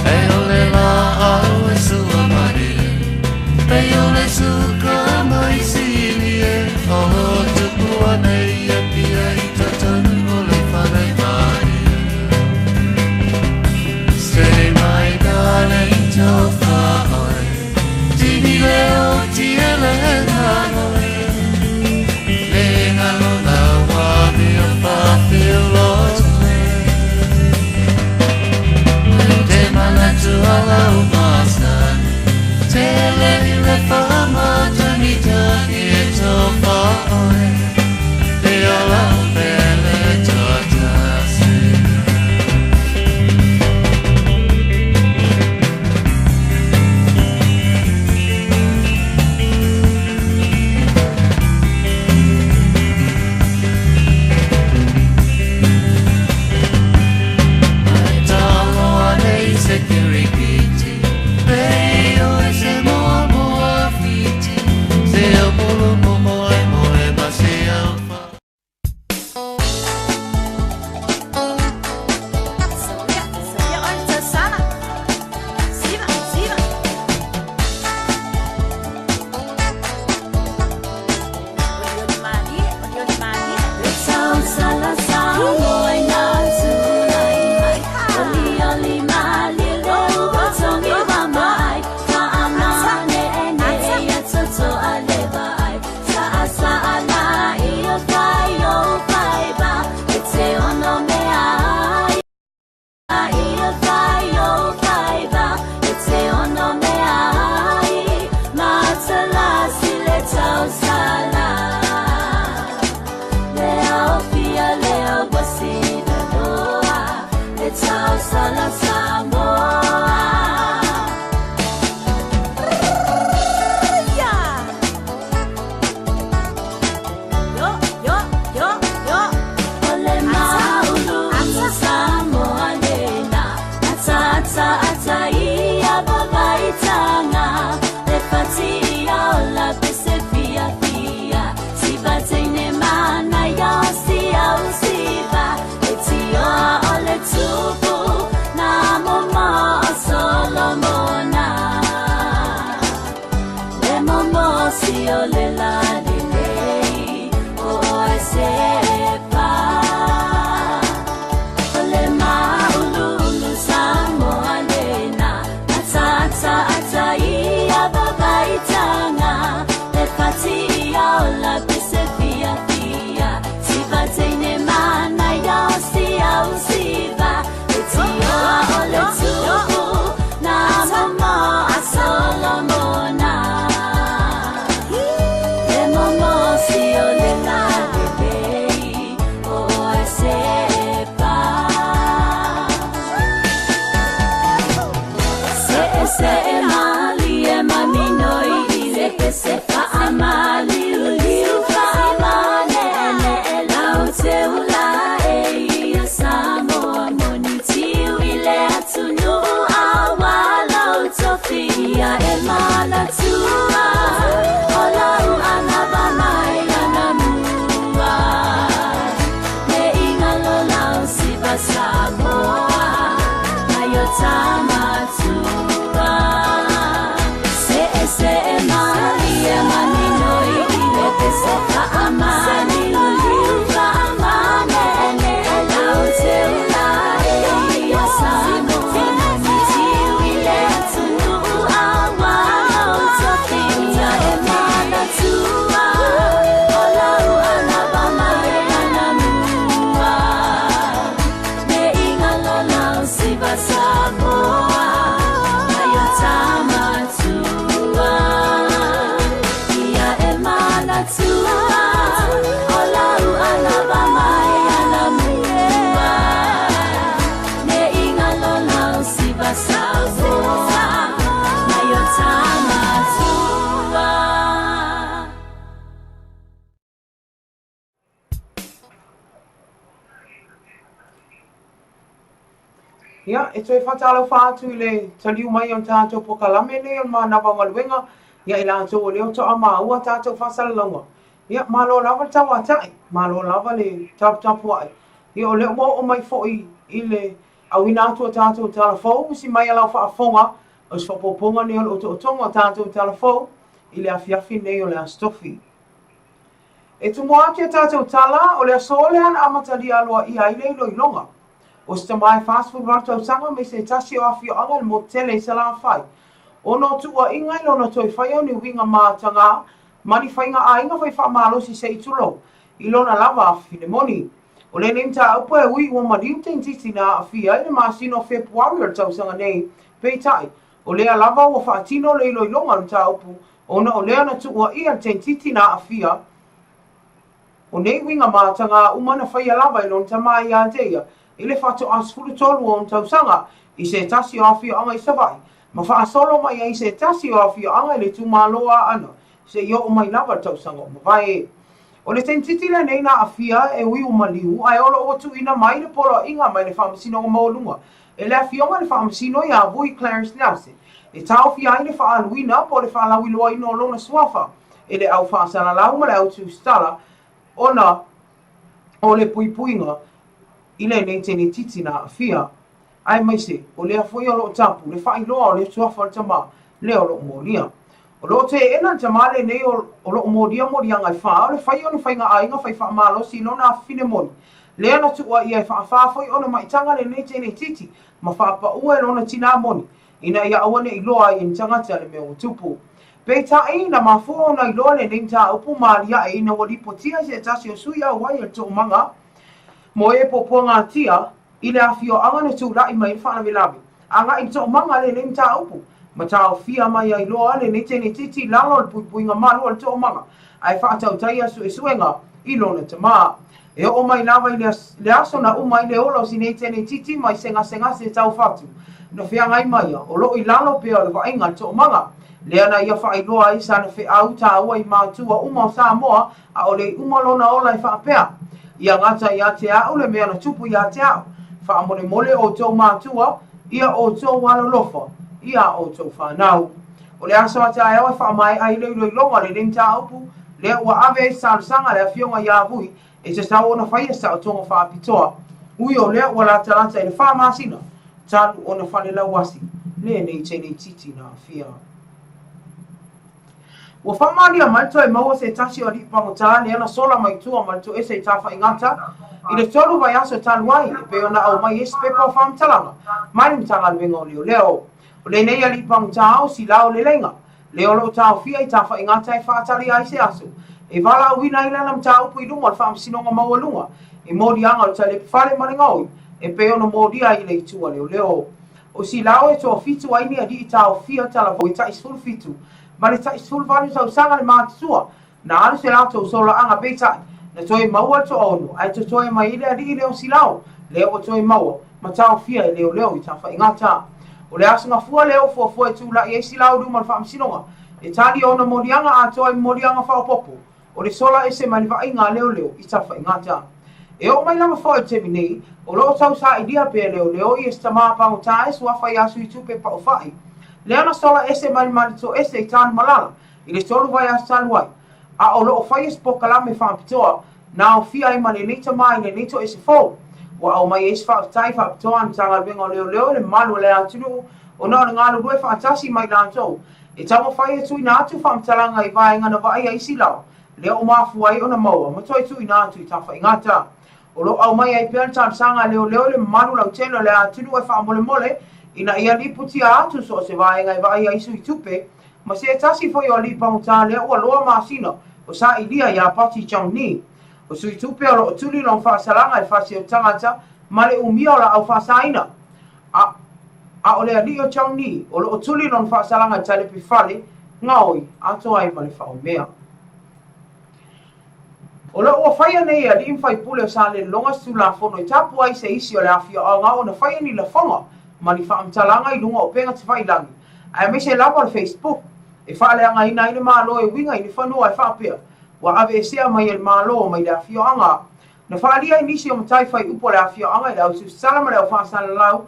E o le la au e sua. tausala Samoa. Yo, yo, yo, yo. O le maulu Samoa lena. Ata, ata, ata ia babaitanga. Le fatia o la pese fia fia. Si bateine mana ia si au siva. E tioa o le tupu na momo o Solomona. Le momo si o le la lelei o oe se pa. O le mauluulu Samoa lena. Ata ata ata ia babaitanga. Le fatia o la pese fia fia. Si bateine mana ia si au siva. E tioa o le tupu na momo a Solomona. Le momo si o le la lelei o oe se pa. Se se e mali e maminoi i le pese faamali uliu faamane ele e lau te ula e ia Samoa moni tiu i le atunu a walau tofi ia e manatua o lau anava mai ana mua. Me ingalo lau siva Samoa mai o tamatua. Se e se e mali e maminoi i le pese faamali uliu faamane ele e lau te ula e ia Samoa moni tiu i le atunu a walau tofi ia e manatua o lau anava mai ana mua. Me ingalo lau siva Samoa mai o tamatua. Ia e manatua o lau anava mai ana mua. Me ingalo lau siva Samoa mai o tamatua. Ia, e toe faatalofa atu i le taliu mai o le tatou polokalame nei o le Manava o Galuega, ia i latou o lea o toa maua tatou faasalalauga. Ia, malo lava le tauata'i, malo lava le taputapua'i. Ia, o lea ua oo mai foi i le auina atu o tatou tala fou, usi mai a lau faafofoga, o se faaopoopoga nei o le otootoga o tatou tala fou i le afiafi nei o le Aso Tofi. E tumua atu i a tatou tala, o le aso lea na amatalia aloaia ai le iloiloga. O se tama e 48 tausaga me se tasi o afioaga i le motu tele i Salafai. Ona o tuuaiga i lona toe faia o ni uiga matagā ma ni faiga aiga fai faamalosi se i tulou i lona lava afafine moni. O lenei mataupu e ui ua maliu teinititi na aafia i le masina o Fepuari o le tausaga nei, peitai, o lea lava ua faatino le iloiloga o le mataupu ona o lea na tuuaia le teinititi na aafia O nei uiga matagā uma na faia lava e lona tama ia te ia i le faatoa 13 o ona tausaga i se tasi o afioaga i Savaii, ma faasolo mai ai i se tasi o afioaga i le itumalo o Aana seia oo mai lava le tausaga o mavae. O le teinititi lenei na aafia e ui ua maliu ae o lo o ua tuuina mai le poloaiga mai le Faamasinoga Maualuga e le Afioga i le Faamasino ia Vui Clarence Nelson e taofia ai le faaaluina po o le faalauiloaina o lona suafa e le au faasalalau ma le au tusitala ona o le puipuiga i lenei tenetiti na aafia, aemaise o lea foi o lo o tapu le faailoa o le suafa o le tama lea o lo o molia. O lo o teena le tama lenei o lo o molia moliaga e fā o le fai o ni faiga aiga fai faamalosi i lona afafine moni, lea na tuua ia e faafā foi ona maitaga lenei tenetiti ma faapaua e lona tinā moni ina ia aua ne i loa ai e ni tagata le mea ua tupu. Peitai, na mafua ona iloa lenei mataupu ma aliae ina ua lipotia i se tasi o sui auai o le toomaga mo e puapuagatia i le afioaga na tulai mai le faalavelave agai i le toomaga lenei mataupu ma taofia mai ai loa lenei tenetiti i lalo o le puipuiga malu o le toomaga ae faatautaia suesuega i lona tama. E oo mai lava i le aso na uma ai le ola o si nei teneititi mai se gasegase tau fatu na feagai ma ia, o loo i lalo pea o le vaaiga a le toomaga. Lea na ia faailoa ai sana feau taua i matua uma o Samoa aole i uma lona ola e faapea, Ia gata ia te au le mea na tupu ia te au. Faamolemole outou matua, ia outou alolofa i a outou fanau. O le aso a taeao e faamaea ai le iloiloga o lenei mataupu, lea ua ave ai se talosaga a le Afioga ia Vui e tatau ona faia se taotoga faapitoa. Ui o lea ua latalata i le fa masina talu ona falelauasi lenei teneititi na aafia. Ua faamaonia mai le toe maua se tasi o alii pagota lea na sola mai tua ma le toese i Tafaigata i le 3 vaiaso talu ai, e pei ona aumai ai se pepa o faamatalaga mai le Matagaluega o Leoleo. O lenei alii pagota o Silao Leleiga, lea o lo o taofia i Tafaigata e faatalia ai se aso e valaauina ai lana mataupu i luma o le Faamasinoga Maualuga i moliaga o le talepefale ma le gaoi e pei ona molia ai i le itu a leoleo. O Silao e toafitu ai ni alii taofia talavou e tai 17 ma le tai 18 tausaga le matutua. Na alu se latou solaaga peitai, na toe maua le toaono ae totoe mai ai le alii lea o Silao, lea ua toe maua ma taofia e leoleo i Tafaigata. O le aso Gafua lea ua fuafua e tulai ai Silao i luma o le faamasinoga e tali ona moliaga atoa i moliaga faaopoopo o le sola ese mai le vaaiga a leoleo i Tafaigata. E oo mai lava foi i le taimi nei, o lo o tausailia pea e leoleo ia se tama pagota e suafa ia Suitupe Paofai, lea na sola ese mai le Malitoese i Tanumalala i le 3 vaiaso talu ai, a o lo o faia se polokalame faapitoa na aofia ai ma lenei tama i lenei toese fou. Ua aumai ai se faafetai faapitoa a le Matagaluega o Leoleo i le mamalu o le atunuu ona o le galulue faatasi ma i latou e taumafai e tuuina atu faamatalaga i vaega na vaaia isi lawa lea ua mafua ai ona maua ma toe tuuina atu i Tafaigata. O lo o aumai ai pea le talosaga a leoleo i le mamalu lautele o le atunuu e faamolemole ina ia lipotia atu so o se vaega e vaaia ai sui tupe ma se tasi foi o alii pagota lea ua loa masina o sailia ia Pati Chong-Ni. O sui tupe o lo o tuli lona faasalaga i le fasi o tagata ma le umia o laau faasaina. A, a o le alii o Chong-Ni o lo o tuli lona faasalaga i talepe fale gaoi atoa ai ma le faaomea. O lo o ua faia nei e alii ma faipule o Salelologa se Tulafono e tapu ai se isi o le afioaga ona faia ni lafoga ma ni faamatalaga i luga o upega tafailagi, aemaise lava o le Facebook, e faaleagaina ai le Malo e uiga i ni fanua e faapea ua aveesea mai e le Malo mai le afioaga. Na faaalia ai nisi o matai fai upu a le afioaga i le au tusitala ma le au faasalalau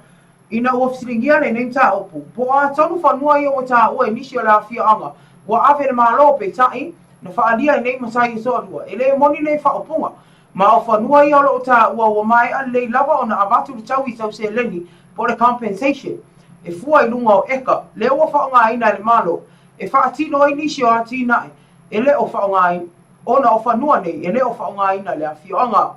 ina ua fesiligia lenei mataupu, po o a tonu fanua ia ua taua e nisi o le afioaga ua ave e le Malo, peitai, na faaalia e nei matai e toalua, e le moni nei faaupuga. Ma o fanua ia o lo o taua ua maea lelei lava ona avatu le taui tau seleni po o le compensation e fua i luga o eka lea ua faaaogaina e le Malo e faatino ai nisi o atinae e le o faaaogaina ona o fanua nei e le o faaaogaina e le afioaga.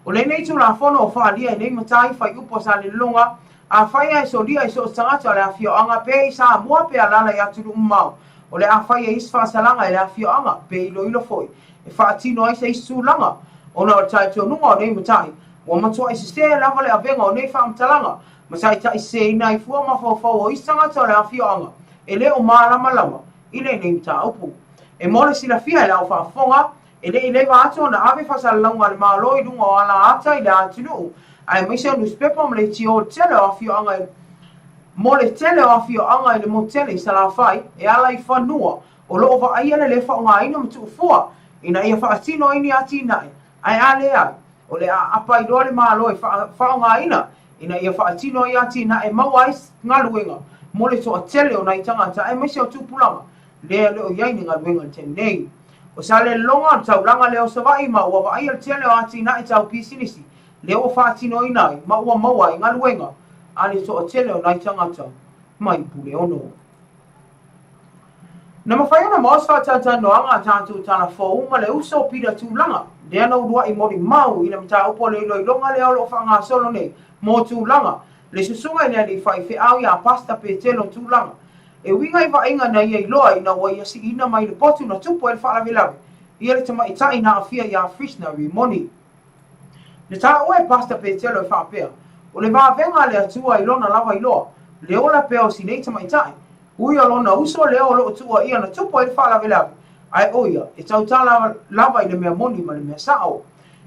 O lenei Tulafono o faaalia i nei matai faiupu a Salelologa, afai a e solia i so o se tagata o le afioaga, pe i Samoa pe alaala i atunuu mamao, o le a fai ai isi faasalaga e le afioaga, pe iloilo foi, e faatino ai se isi tulaga. Ona o le talitonuga o nei matai, ua matuai sese lava le avega o nei faamatalaga, ma taitaiseseina ai fua mafaufau o isi tagata o le afioaga e le o malamalama i lenei mataupu. E mo le silafia e le au faafofoga, E le i leva atu ona ave faasalalauga a le Malo i luga o ala ata i le atunuu, aemaise o nusipepa ma leitio le tele o afioaga i mo le tele o afioaga i le motu tele i Salafai e ala i fanua o lo o vaaia le le faaaogaina ma tuufua ina ia faatino ai ni atinae ae a leai o le a apai loa le Malo e faaaogaina ina ia faatino ai atinae e maua ai galuega mo le toatele o nai tagata aemaise o tupulaga lea e le o i ai ni galuega i le taimi nei. O Salelologa, o le taulaga lea o Savaii ma ua vaaia le tele o atinae tau pisinisi lea ua faatinoina ai ma ua maua ai galuega a le toatele o nai tagata mai Puleono. Na mafai ona maua se faatalatalanoaga a tatou tala fou ma le uso o Peter Tulaga lea na uluai molimau i le mataupu o le iloiloga lea o lo o faagasolo nei mo Tulaga, le susuga i le alii faifeau ia Pastor Petelo Tulaga. E uiga i vaaiga na ia iloa ina ua ia siina mai le potu na tupu ai le faalavelave ia le tamaitai na aafia iā Krishna Rimoni. Na taua e Pastor Petelo e faapea, O le vavega a le Atua i lona lava iloa, le ola pea o si nei tamaitai. Ui o lona uso lea o lo o tuuaia na tupu ai le faalavelave, ae o ia, e tautala lava i le mea moni ma le mea sao.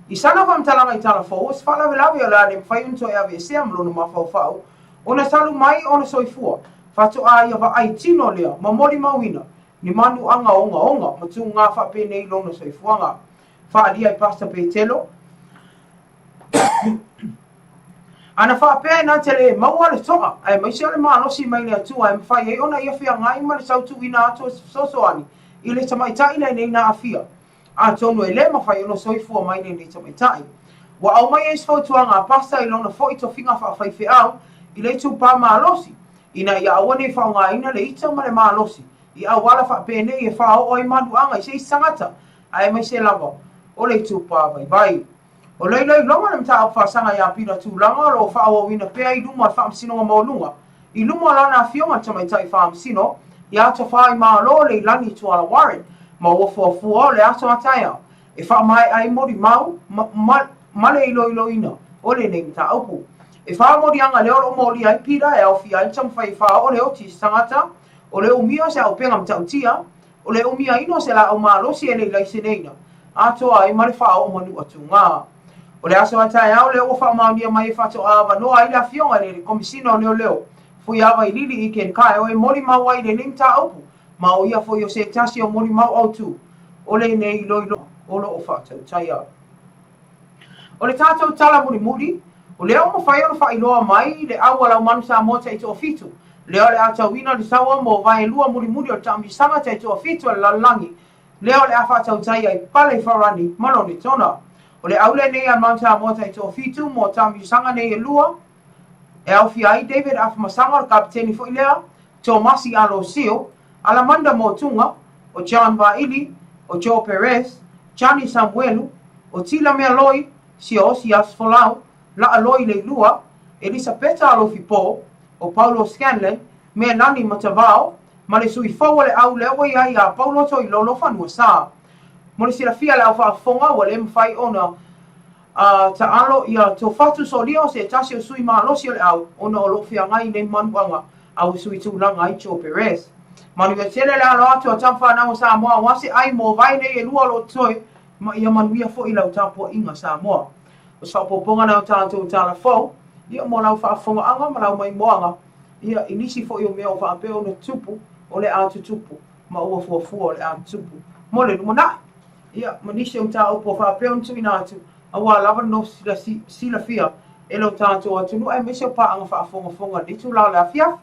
I sana faamatalaga i tala fou, o se faalavelave o le a le mafai ona toe aveesea ma lona mafaufau, ona talu mai ona soifua, faatoa ia vaai tino lea ma molimauina ni manuaga ogaoga ma tuga faapenei i lona soifuaga. Faaalia e Pastor Petelo, Ana faapea e na te le maua le toa, aemaise o le malosi mai le Atua e mafai ai ona ia feagai ma le tautuuina atu o se fesoasoani i le tamaitai lenei na aafia, atonu e le mafai ona soifua mai lenei tamaitai. Ua aumai ai se fautuaga a Pastor i lona foi tofiga faafaifeau i le itupa malosi, ina ia aua ne i faaaogaina le ita ma le malosi i auala faapenei e faaoo ai manuaga i se isi tagata, aemaise lava o le itupa vaivai. O le iloiloga o le mataupu faasaga ia Pila Tulaga o lo o faaauauina pea i luma o le Faamasinoga Maualuga i luma o lana afioga le Tamaitai Faamasino ia Tafaimalo Leilani Tuala Warren ma ua fuafua o le aso a taeao e faamaea ai molimau ma le iloiloina o lenei mataupu. E faamoliaga lea o lo o molia ai Pila e aofia ai le taumafai e faaoo le oti i se tagata o le umia o se auupega matautia O le umiaina o se laau malosi e le i laiseneina, atoa ai ma le faaoo manua tugā. O le aso a taeao lea ua faamaonia mai e faatoa avanoa ai le Afioga i le Komesina o Leoleo, Fuiava Ilili i Ken Kaeo e molimau ai i lenei mataupu, ma o ia foi o se tasi o molimau autu o lenei iloiloga o lo o faatautaia. O le tatou tala mulimuli, o lea ua mafai ona faailoa mai le au a Laumanu Samoa taitoafitu, lea o le a tauina le taua mo vaelua mulimuli o le taamilosaga taitoafitu a le lalolagi, lea o le a faatautai ai Pale Farani ma Lonetona. O le au lenei a Mount Samoa taitoafitu mo taamilosaga nei e lua, e aofia ai David Afamasaga o le kapeteni foi lea, Tomasi Alosio, Alamanda Motuga, o John Vaili, o Joe Perez, Johnny Samuelu, o Tila Mealoi, Siaosi Asfolau, Laaloi Leilua, Elisapeta Alofi Po, o Paulo Scanlan, Mealani Matavao, ma le sui fou o le au lea ua i ai ia Paulo Toilolo Fanuasa. Mo le silafia e le au faafofoga, ua le mafai ona taalo ia Tofatu Solia o se tasi o sui malosi o le au ona o lo o feagai i nei manuaga a ua sui tulaga ai Joe Perez. Manuia tele le alo atu a tama fanau a Samoa aua se ai mo vae nei e lua o lo o totoe ma ia manuia foi lau tapuaiga Samoa. O se faaopoopoga na o tatou tala fou, ia mo lau faafofogaaga ma lau maimoaga, ia i nisi foi o mea o faapea ona tutupu, o le a tutupu ma ua fuafua o le a tutupu mo le lumanai. Ia ma nisi o mataupu o faapea ona tuuina atu, aua lava le nofo silafia e lo tatou atunuu aemaise o paaga faafogafoga i lenei itula o le afiafi.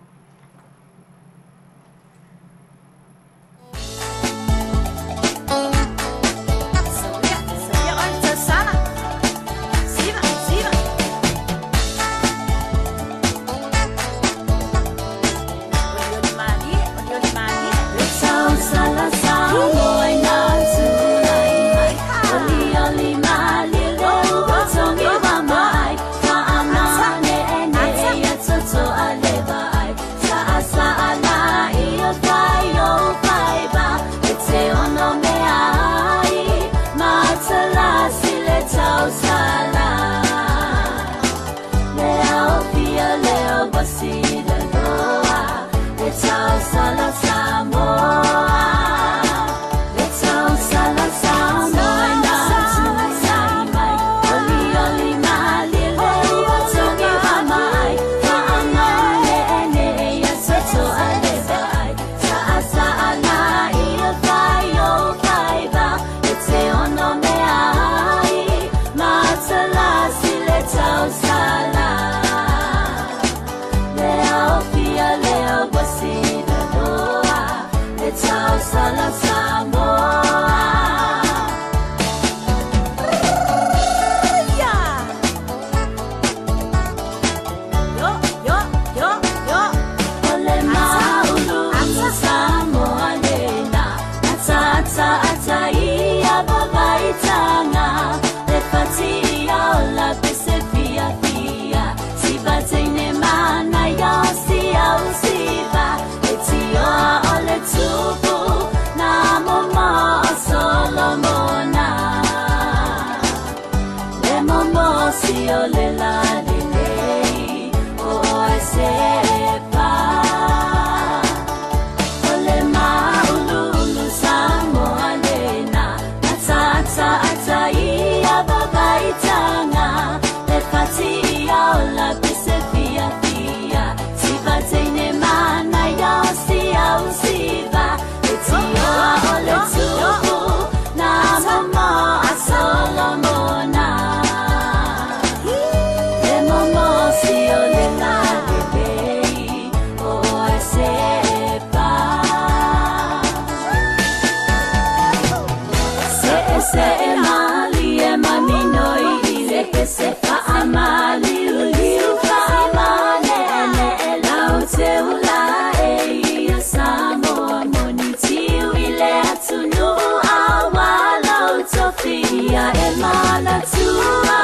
manatua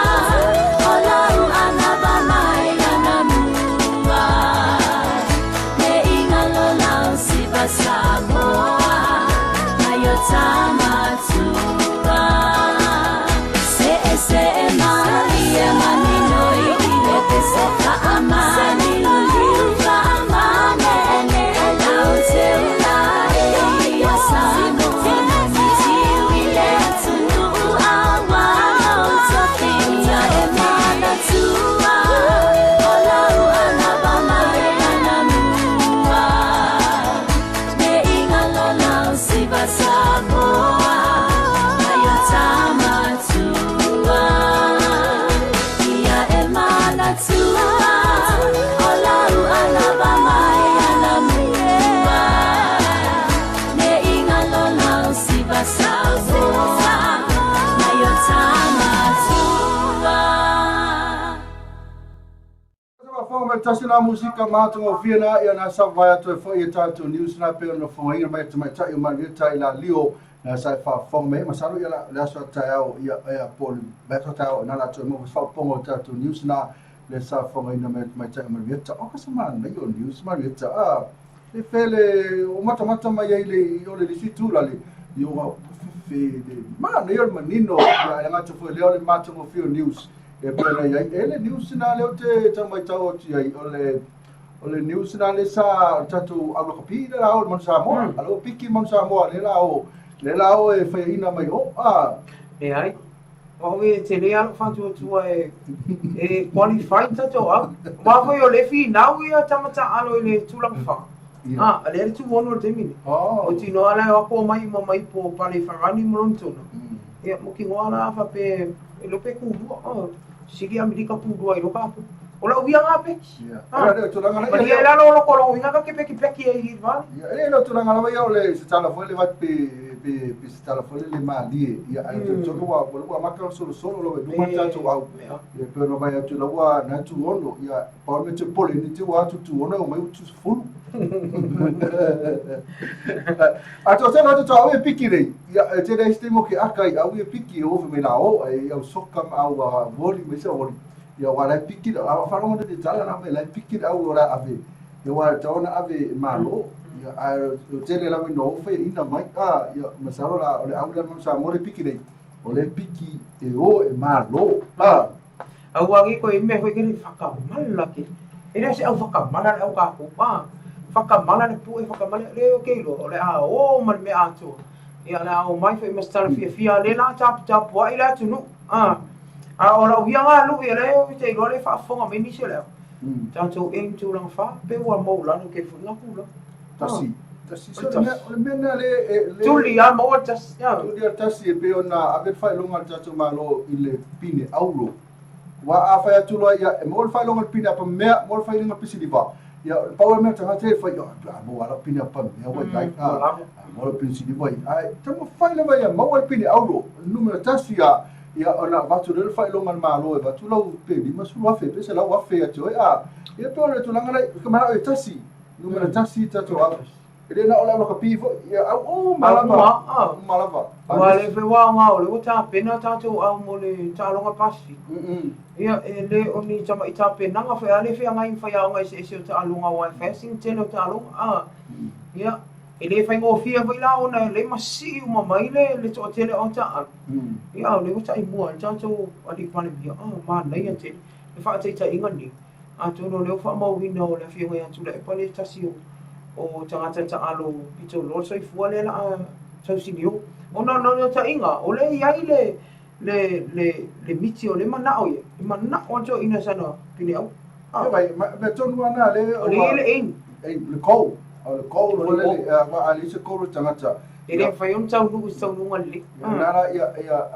o lau anava mai ana mua Ne ingalo lau siva Samoa Mai o tamatua Se e se e malia manino i ile pese Faamani luliu faamanene Lau te ula e ia Samoa Tiu i le atunuu a ua tofia E manatua o lau anava mai ana mua Ne ingalo lau siva Samoa Mai o tamatua Ia e manatua o lau anava mai ana mua Ne ingalo lau siva Samoa Mai o tamatua. Faafofoga mai tasi na musika matagofie na ia na sa vae atu ai foi e tatou news na pei ona fofogaina mai tamaitai o Marieta i Lalio na sa e faafofoga mai masalo ia le aso a taeao ia ia po o le aso a taeao na latou maua faaopoopoga o tatou news na le sa fofogaina mai tamaitai o Marieta. O ka se manaia o news Marieta a le fele o matamata mai ai le o le lisi tula le i o fe le manaia o le manino ia e gata foi lea o le matagofie o news e pei ona i ai e le news na lea ou te tau matau atu i ai o le news na le sa o le tatou au lakapi le la o le Manu Samoa a lea ua piki Manu Samoa lea la o lea la o e faiaina mai o a Leai. O au e tele lava lou faatuatua e e qualify le tatou au. Aua foi o lea e finau ia tama taalo i le tulaga fa. A, lea le tuono i le taimi nei. O tino la e o atu omai uma mai po pale Farani ma lona tuna. Ia mautinoa la faapea e le pe kulua. Oh, sili Amerika kulua i lo kākou. O lau ia ngā peki. Malia i lalo o loko loko inga ka ke peki peki e i vale. Ia, e le tulaga lava ia o le se tala foi le vat pe pe pe se tala foi le malie. Ia, ai te tonu ua ua maka solosolo lo e luma tatou au. Ia pe ona vai atu la ua na tu ono. Ia, pa o me te pole ni te ua atu tu ono o mai tu fulu. A to tena atu au e piki nei. Ia, e tena isi taimi o ke aka i au e piki e ofe mai la o, e au soka ma au a voli ma isi au voli. Ia, wa lai piki, a whalongo te tala na me lai piki au o la ave. Ia, wa taona ave e malo. Ia, a o tele lawe no ofe ina mai. A, ia, masalo la, o le au la sa mo le piki nei. O le piki e o e malo. A. Aua agi koe i mea foi ke le whakamala ke. E lea se au whakamala le au kākou. A, whakamala le pue, whakamala, le o ke iloa, o le a o ma le mea atoa. Ia, le a o mai foi ma se tala fiafia, le la taputapuai le atunuu. A, a o lau ia ngā lui, le o te iloa le faafofoga mai nisi o le au. Tatou aim tulaga fa, pe ua mau lalo ke foi ngā kula. Tasi. Tasi. So, o le mea lena le, le... Tuli a maua le tasi. Tuli a tasi e pei ona ave le faailoga a le tatou Malo i le pine auro. Ua a fai atu loa ia, e maua le faailoga i le pine apamea, maua le faailoga i le pisiliva. Ia, pau le mea tagata e fai, a maua lau pine apamea ua i ai, a maua lau pine siliva i ai. Taumafai lava ia maua le pine auro, numera tasi ia, ia ona avatu lea le faailoga a le Malo e avatu lau pe 50,000, pe 100,000 ia te oe, a ia pei o le tulaga lea, ka manao e tasi, numera tasi tatou au. E le na o le au lakapi foi, ia au uma lava, uma lava. Ua le foi ua aoga o lea ua tapena tatou au mo le taaloga Pasifika. Ia, e le o ni tama'i tapenaga foi, a le feagai ma faiaoga eseese o taaloga aua e fai lava sina tele o taaloga. A, ia, e le faigofie foi la ona e le masii uma mai le, le toatele o taaalo. Ia, a o lea ua taimua ai le tatou Alii Palemia, a, manaia tele le faataitaiga lenei. Atonu o lea ua faamauina o le Afioga ia Tuilaepa le tasi o o tagata taalo pito loa le soifua lea la a tausinio. Ona o naunautaiga, o lea e i ai le le le le miti o lea e manao ia, e manao lava le toeaina i sana pine auro. Ah. Vai, ma mea tonu lava na le O lea e i ai le aim. Aim, le goal. O le goal o le a a le se goal o le tagata. E le mafai ona taunuu i se taunuuga lelei. Na la ia ia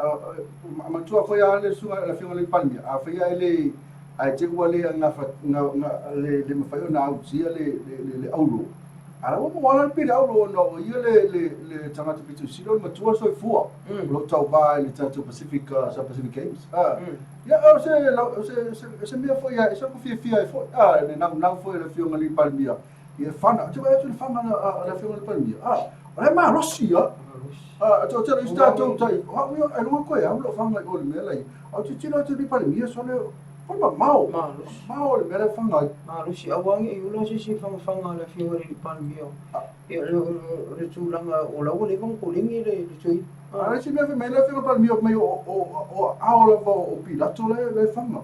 matua foi a le susuga le Afioga i le Palemia, a fai a e le Ae te ua le gafa, le, le mafai ona ausia le, le, le, le auro. A la ua maua la le pili auro ona o ia le, le, le tagata pito sili o le matua soifua. O lo o tauva i le tatou Pacific, South Pacific Games. Ia, o se, o se, se, se mea foi ia, e se fiafia ai foi, le naunau foi o le Afioga i le Palemia. Ia fana, te vaai atu i le fana a le Afioga i le Palemia. O la e malosi lava. A toatele o isi tatou tai, o au ia, ailoga koe au lou faga i o i le mea la e i ai. A ou tilotilo atu i le Palemia, sole, o le mamao, mamao le mea la e faga ai. Malosi, aua ne i ula se isi fagafaga a le Afioga i le Palemia. Ia, o le tulaga o la ua leva ona koleni le tui. A o le isi mea fai mai le Afioga i le Palemia, fai mai o aao lava o Pilato la e faga.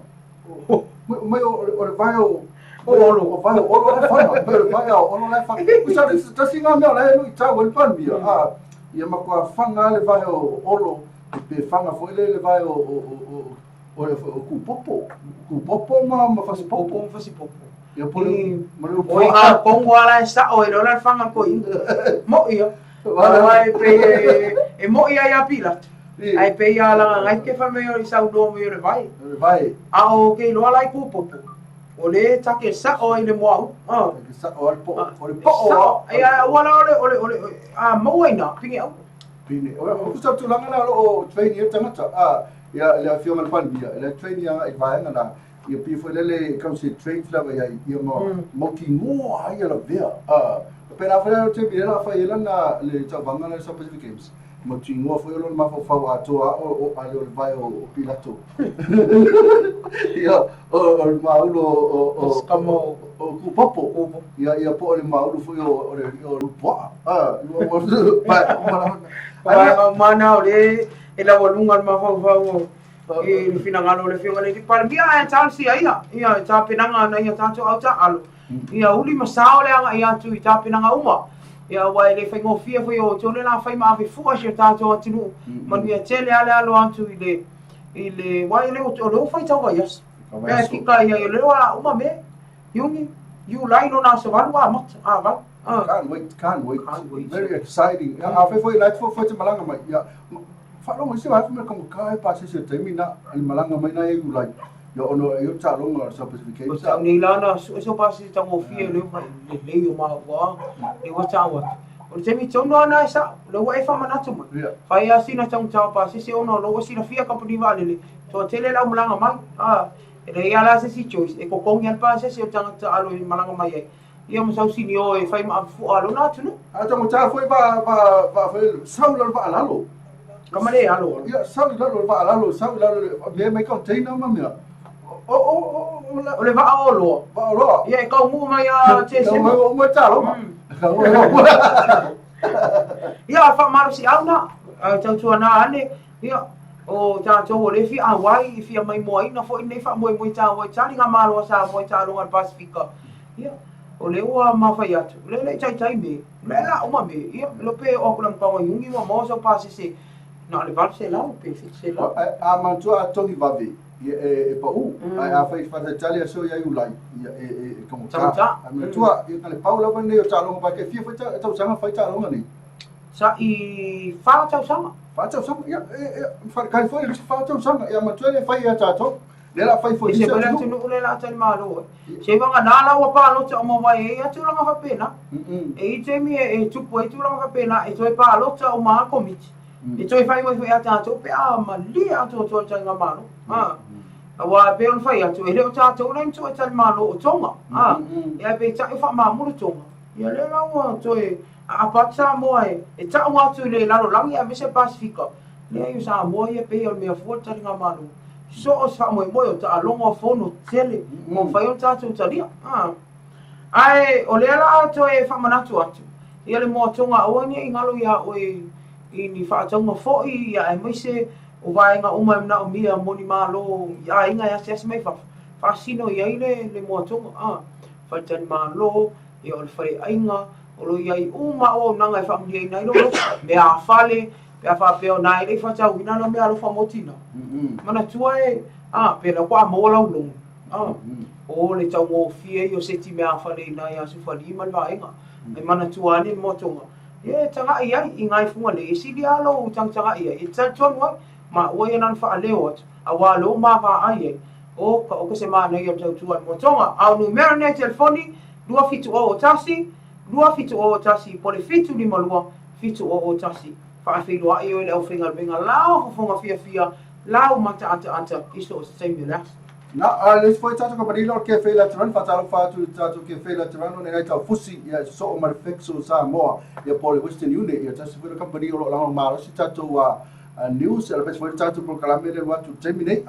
Mai o le vae o Olo, o vae o Olo la e faga, mai o le vae o Olo la e faga. Tusa o le tasi lena mea o la e luitau ai le Palemia, a ia matua faga lava le vae o Olo, pe faga foi lele le vae o Kupopo, Kupopo ma Fasipopo. Kupopo ma Fasipopo. Ia po le ma le O ina tonu lava la e sao e le o la le faga toeaina. Mo'i ia. Aua e pei e mo'i lava ia Pilato. Ae pei lava leaga na te fai mai o i saunoa mai o le vae. O le vae. A o ke iloa la i Kupopo, o le ta te sao ai le moaulu. Ah. Te sao ai le po'o. O le po'o a. Ia aua la o le o le o le a maua i ina pine aua. Pine. O le tusa tulaga la o lo o train ia tagata. Ah, ia le afioga i le Palemia, le train ia i vaega na. Ia pei foi lele kau se trades lava iai ia ma mautinoa ai ia lavea. Pei la foi le taimi lea la fai ai lana le tauvaga lea South Pacific Games. Mautinoa foi o lona mafaufau atoa o a le o le vae o Pilato. Ia o le maulu o o Kupopo. Ia ia po o le maulu foi o le o Lupuaa. Ah, Vaega uma na o le e laualuga le mafaufau o i le finagalo o le Afioga i le Palemia, ae talosia ia, ia i tapenaga a nai a tatou au taaalo, ia uli ma sao le agai atu i tapenaga uma. Ia aua e le faigofie foi o outou le la fai ma ave fua i si o tatou atunuu, manuia tele lava le alo atu i le, i le, aua e le o, o lea ua fai tau vaiaso. Pe a fika ia, o lea ua uma me, Iuni, Iulai lona aso 8 ua amata, a 8. Ah. Can't wait, can't wait. Can't wait. Very exciting. Mm. A fai foi la foi te malanga mai. Ia faalogo isi vae fai mai ka e pasese o taimi na le malaga mai na e Iulai. Ia ona e o taaloga o le South Pacific Games. O tau nei la na sue so pasese taugofie lea ua lelei o maua lea ua tau atu. O le taimi tonu lava na e sao, lea ua e faamanatu mai. Fai lava sina taugata o pasese ona o lea ua silafia kamupani vaalele, toatele le au malaga mai. A, e leai lava la se isi choice, e totogi lava le pasese o le tagata alo e malaga mai ai. Ia ma sau sinio e fai ma avefua a lona atunuu. A taugata foi va va va foi sau i lalo vaa lalo. Kama le alo alo. Ia sau i lalo le vaa lalo, sau i lalo le mea mai container ma mea. O o o o la. O le vaa oloa. Vaa oloa. Ia e taunuu mai a Tesema. Tau mai taaloga. Ia o le faamalosiau na, tautuana ane, ia, o tatou o lea e fia auai, e fia maimoaina foi lenei faamoemoe taua i taligamalo a Samoa i taaloga a le Pasefika. Ia, o lea ua mafai atu, o lea e le i taitai me, o lea la uma me, ia, e le pe oo atu i le amataga o Iuni ua maua sau pasese na o le 800 pe 700. A manatua a togi vave, ia e pau, ae a fai faatalitali aso ia Iulai, ia e taugata. A manatua, ia na le pau lava lenei o taaloga vae, e fia foi tausaga fai taaloga nei? Sa i 4 tausaga. 4 tausaga, ia, e faatalitali foi le isi 4 tausaga, ia manatua e le fai ia tatou. Lea la fai foi isi atunuu. Ese foi le atunuu lea la talimalo ai. Seiavagana la ua palota uma mai e i ai tulaga faapena. E i ai taimi e tupu ai tulaga faapena e toe palota uma lava komiti. E toe fai mai foi ia tatou pe a malie atoatoa le taligamalo. Aua e pei ona fai atu, e le o tatou lea na toe talimalo o Tonga. Ae peitai o faamamulu Tonga. Ia lea la ua toe aapa atu Samoa e tau atu i le lalolagi aemaise le Pasefika. Leai o Samoa ia pei o le mea fua le taligamalo. So o se faamoemoe o taaloga o fono tetele ua mafai ona tatou talia. Ae o lea la a toe faamanatu atu, ia le moatoga aua ne i galo iā oe i ni faatauga foi ia aemaise o vaega uma e manaomia mo ni malo i aiga e asiasi mai fafo, faasino i ai le moatoga. Faletalimalo, ia o le faleaiga, o lo o i ai uma auaunaga e faamanuiaina ai lou loto, meaafale, Pe a faapea o na e le i faatauina lau meaalofa mo tina, manatua e, a, pela ua maua lau loan, a, o le taugofie ia o seti meaafale i nai aso fali ma le vaega. E manatua ane le moatoga, ia e tagai ai i ngai Fugalei, e sili lava lou tagatagai ai, e te talitonu ai, ma ua ia na ona faaleo atu, aua lou maavaai ai, o ka oka se manaia o le tautua i le moatoga. A o numera nei telefoni, 2701, 2701, po o le 752, 701, Faafeiloai oe le aufaigaluega lau fofoga fiafia, lau mataataata i so o se taimi o le aso. Na, a le isi foi tatou kamupani o le Kefe Laterano, faatalofa atu i le tatou Kefe Laterano lenei tau fusi, ia e sosoo ma le Fexo Samoa, ia po o le Western Union, ia tasi foi le kamupani o lo o lagolago malosi tatou news, ia aemaise foi le tatou polokalame lea e alu atu i le taimi nei.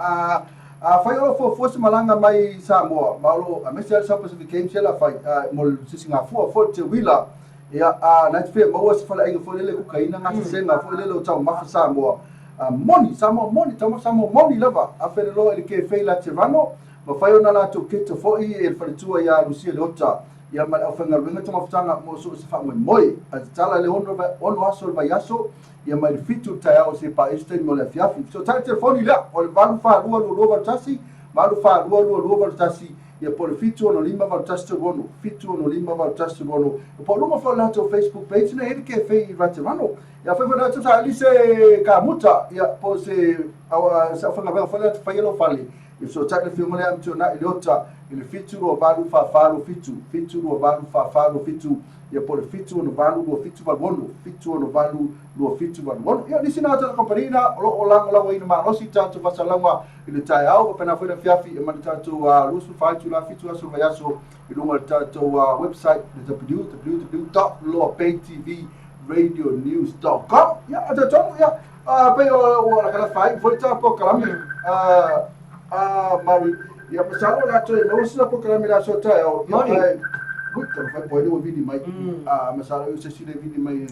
Afai o lo o fuafua se malaga mai Samoa, ma o lo o, aemaise lava le South Pacific Games ia o le a fai, mo le sisigafua foi le teuila, ia, na e te fia maua se faleaiga foi lele e kukaina gasesega foi lele o taumafa Samoa, moni, Samoa moni, taumafa Samoa moni lava, afe le loa i le kefei Laterano, mafai ona latou keta foi e le faletua ia Lucia Leota, ia ma le aufaigaluega taumafataga mo so o se faamoemoe. Ae tatala i le 6 aso o le vaiaso, ia mai le 7 i le taeao seia paia se taimi o le afiafi. Fesootai le telefoni lea, o le 8422281, 8422281, ia po o le 7658136, 7658136. Po o luga foi o le latou Facebook page na e i ai le kefei i Laterano. Ia fai foi latou saili se kamuta, ia po o se se aufaigaluega foi lea e faia lou fale. Ia fesootai le afioga lea Amituanai Leota i le 7284427, 7284427, ia po o le 7682786, 7682786. Ia o nisi na o tatou kamupani na o lo o lagolagoina malosi tatou faasalalauga i le taeao faapena foi le afiafi ma le tatou 24 itula 7 aso o le vaiaso i luga o le tatou website le www.loapaytvradionews.com. Ia, a talitonu, ia, pei o ua lakalaka ai foi ta polokalame, Mari, ia, masalo o le a toe maua sina polokalame i le aso a taeao. Ia, Moni. ai, ui, taumafai po o ai le ua vili mai. Masalo o se isi le vili mai i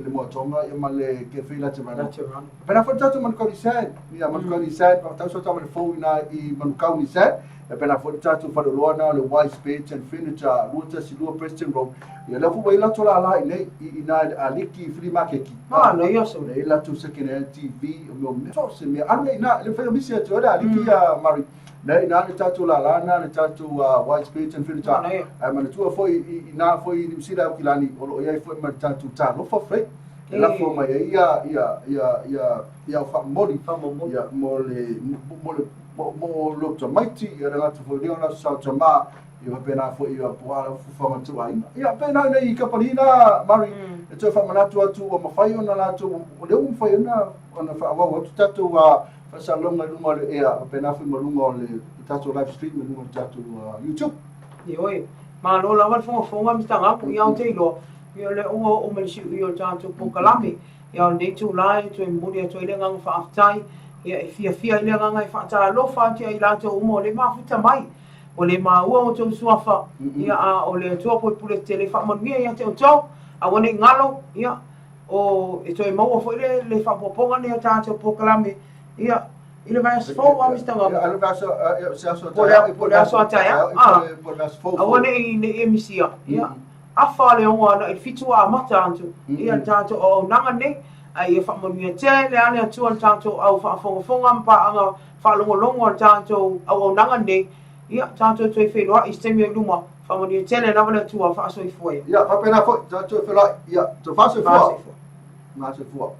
le Moatonga, ia, ma le Kefe Laterano. Laterano. Faapena foi le tatou Manukau Nissan. Ia, Manukau Nissan, faafetai so taavale fou i ina i Manukau Nissan. E pena foi le tatou faleoloa na o le Wise Beds and Furniture, 212 Preston Road. Ia lea foi ua i ai latou lala i inei, i ina i le Aliki Flea Makeki. Manaia se mea. E i ai latou second hand TV, o mea o mea, so o se mea. Alu ai i ina, e le mafai ona misi atu ai le Aliki ia Murray. Lea e i ina le tatou lala na, le tatou Wise Beds and Furniture. Manaia. Ae manatua foi i ina foi i Niu Sila Aukilani, o lo o i ai foi ma le tatou Talofa Freight. E lafo mai ai ia ia ia ia ia au faamomoli. Faamomoli. Ia mo le mo le mo mo lou tamaiti, ia le gata foi lea o le Aso Tama, ia faapena foi ia po o a lava fuafuaga ituaiga. Ia pena nei i kamupani na, Murray, e toe faamanatu atu ua mafai ona latou, o lea ua mafai ona ona faaauau atu tatou faasalalauga i luga o le ea, faapena foi ma luga o le tatou live stream i luga o le tatou YouTube. Ioe, malo lava le fogafoga Mister Gapo, ia ou te iloa, ia o lea ua oo mai le siuia o le tatou polokalame. Ia o lenei itula e toe momoli atu ai le agaga faafetai, ia e fiafia ai le agaga e faatalofa atu ia i latou uma o lea e mafuta mai, ua le maua outou suafa, ia a o le Atua Pulepule Tetele e faamanuia ia te outou, aua ne i galo, ia o e toe maua foi le le faaopoopoga nei o tatou polokalame, ia i le vaiaso fou a Mister Gapo. Ia, le vaiaso, se aso a Po o le taeao, po o le aso a taeao, a po o le vaiaso fou aua foi. ne i ne i e misia, ia Afa le 6 agai i le 7 ua amata atu ia le tatou auaunaga nei, a ia faamanuia tele lava le Atua i le tatou au faafogafoga ma paaga faalogologo a le tatou auaunaga nei, ia tatou toe feiloai i se taimi o i luma, faamanuia tele lava le Atua, faasoifua ia. Ia, faapena foi, tatou toe feiloai, ia, toe faasoifua. Faasoifua. Faasoifua.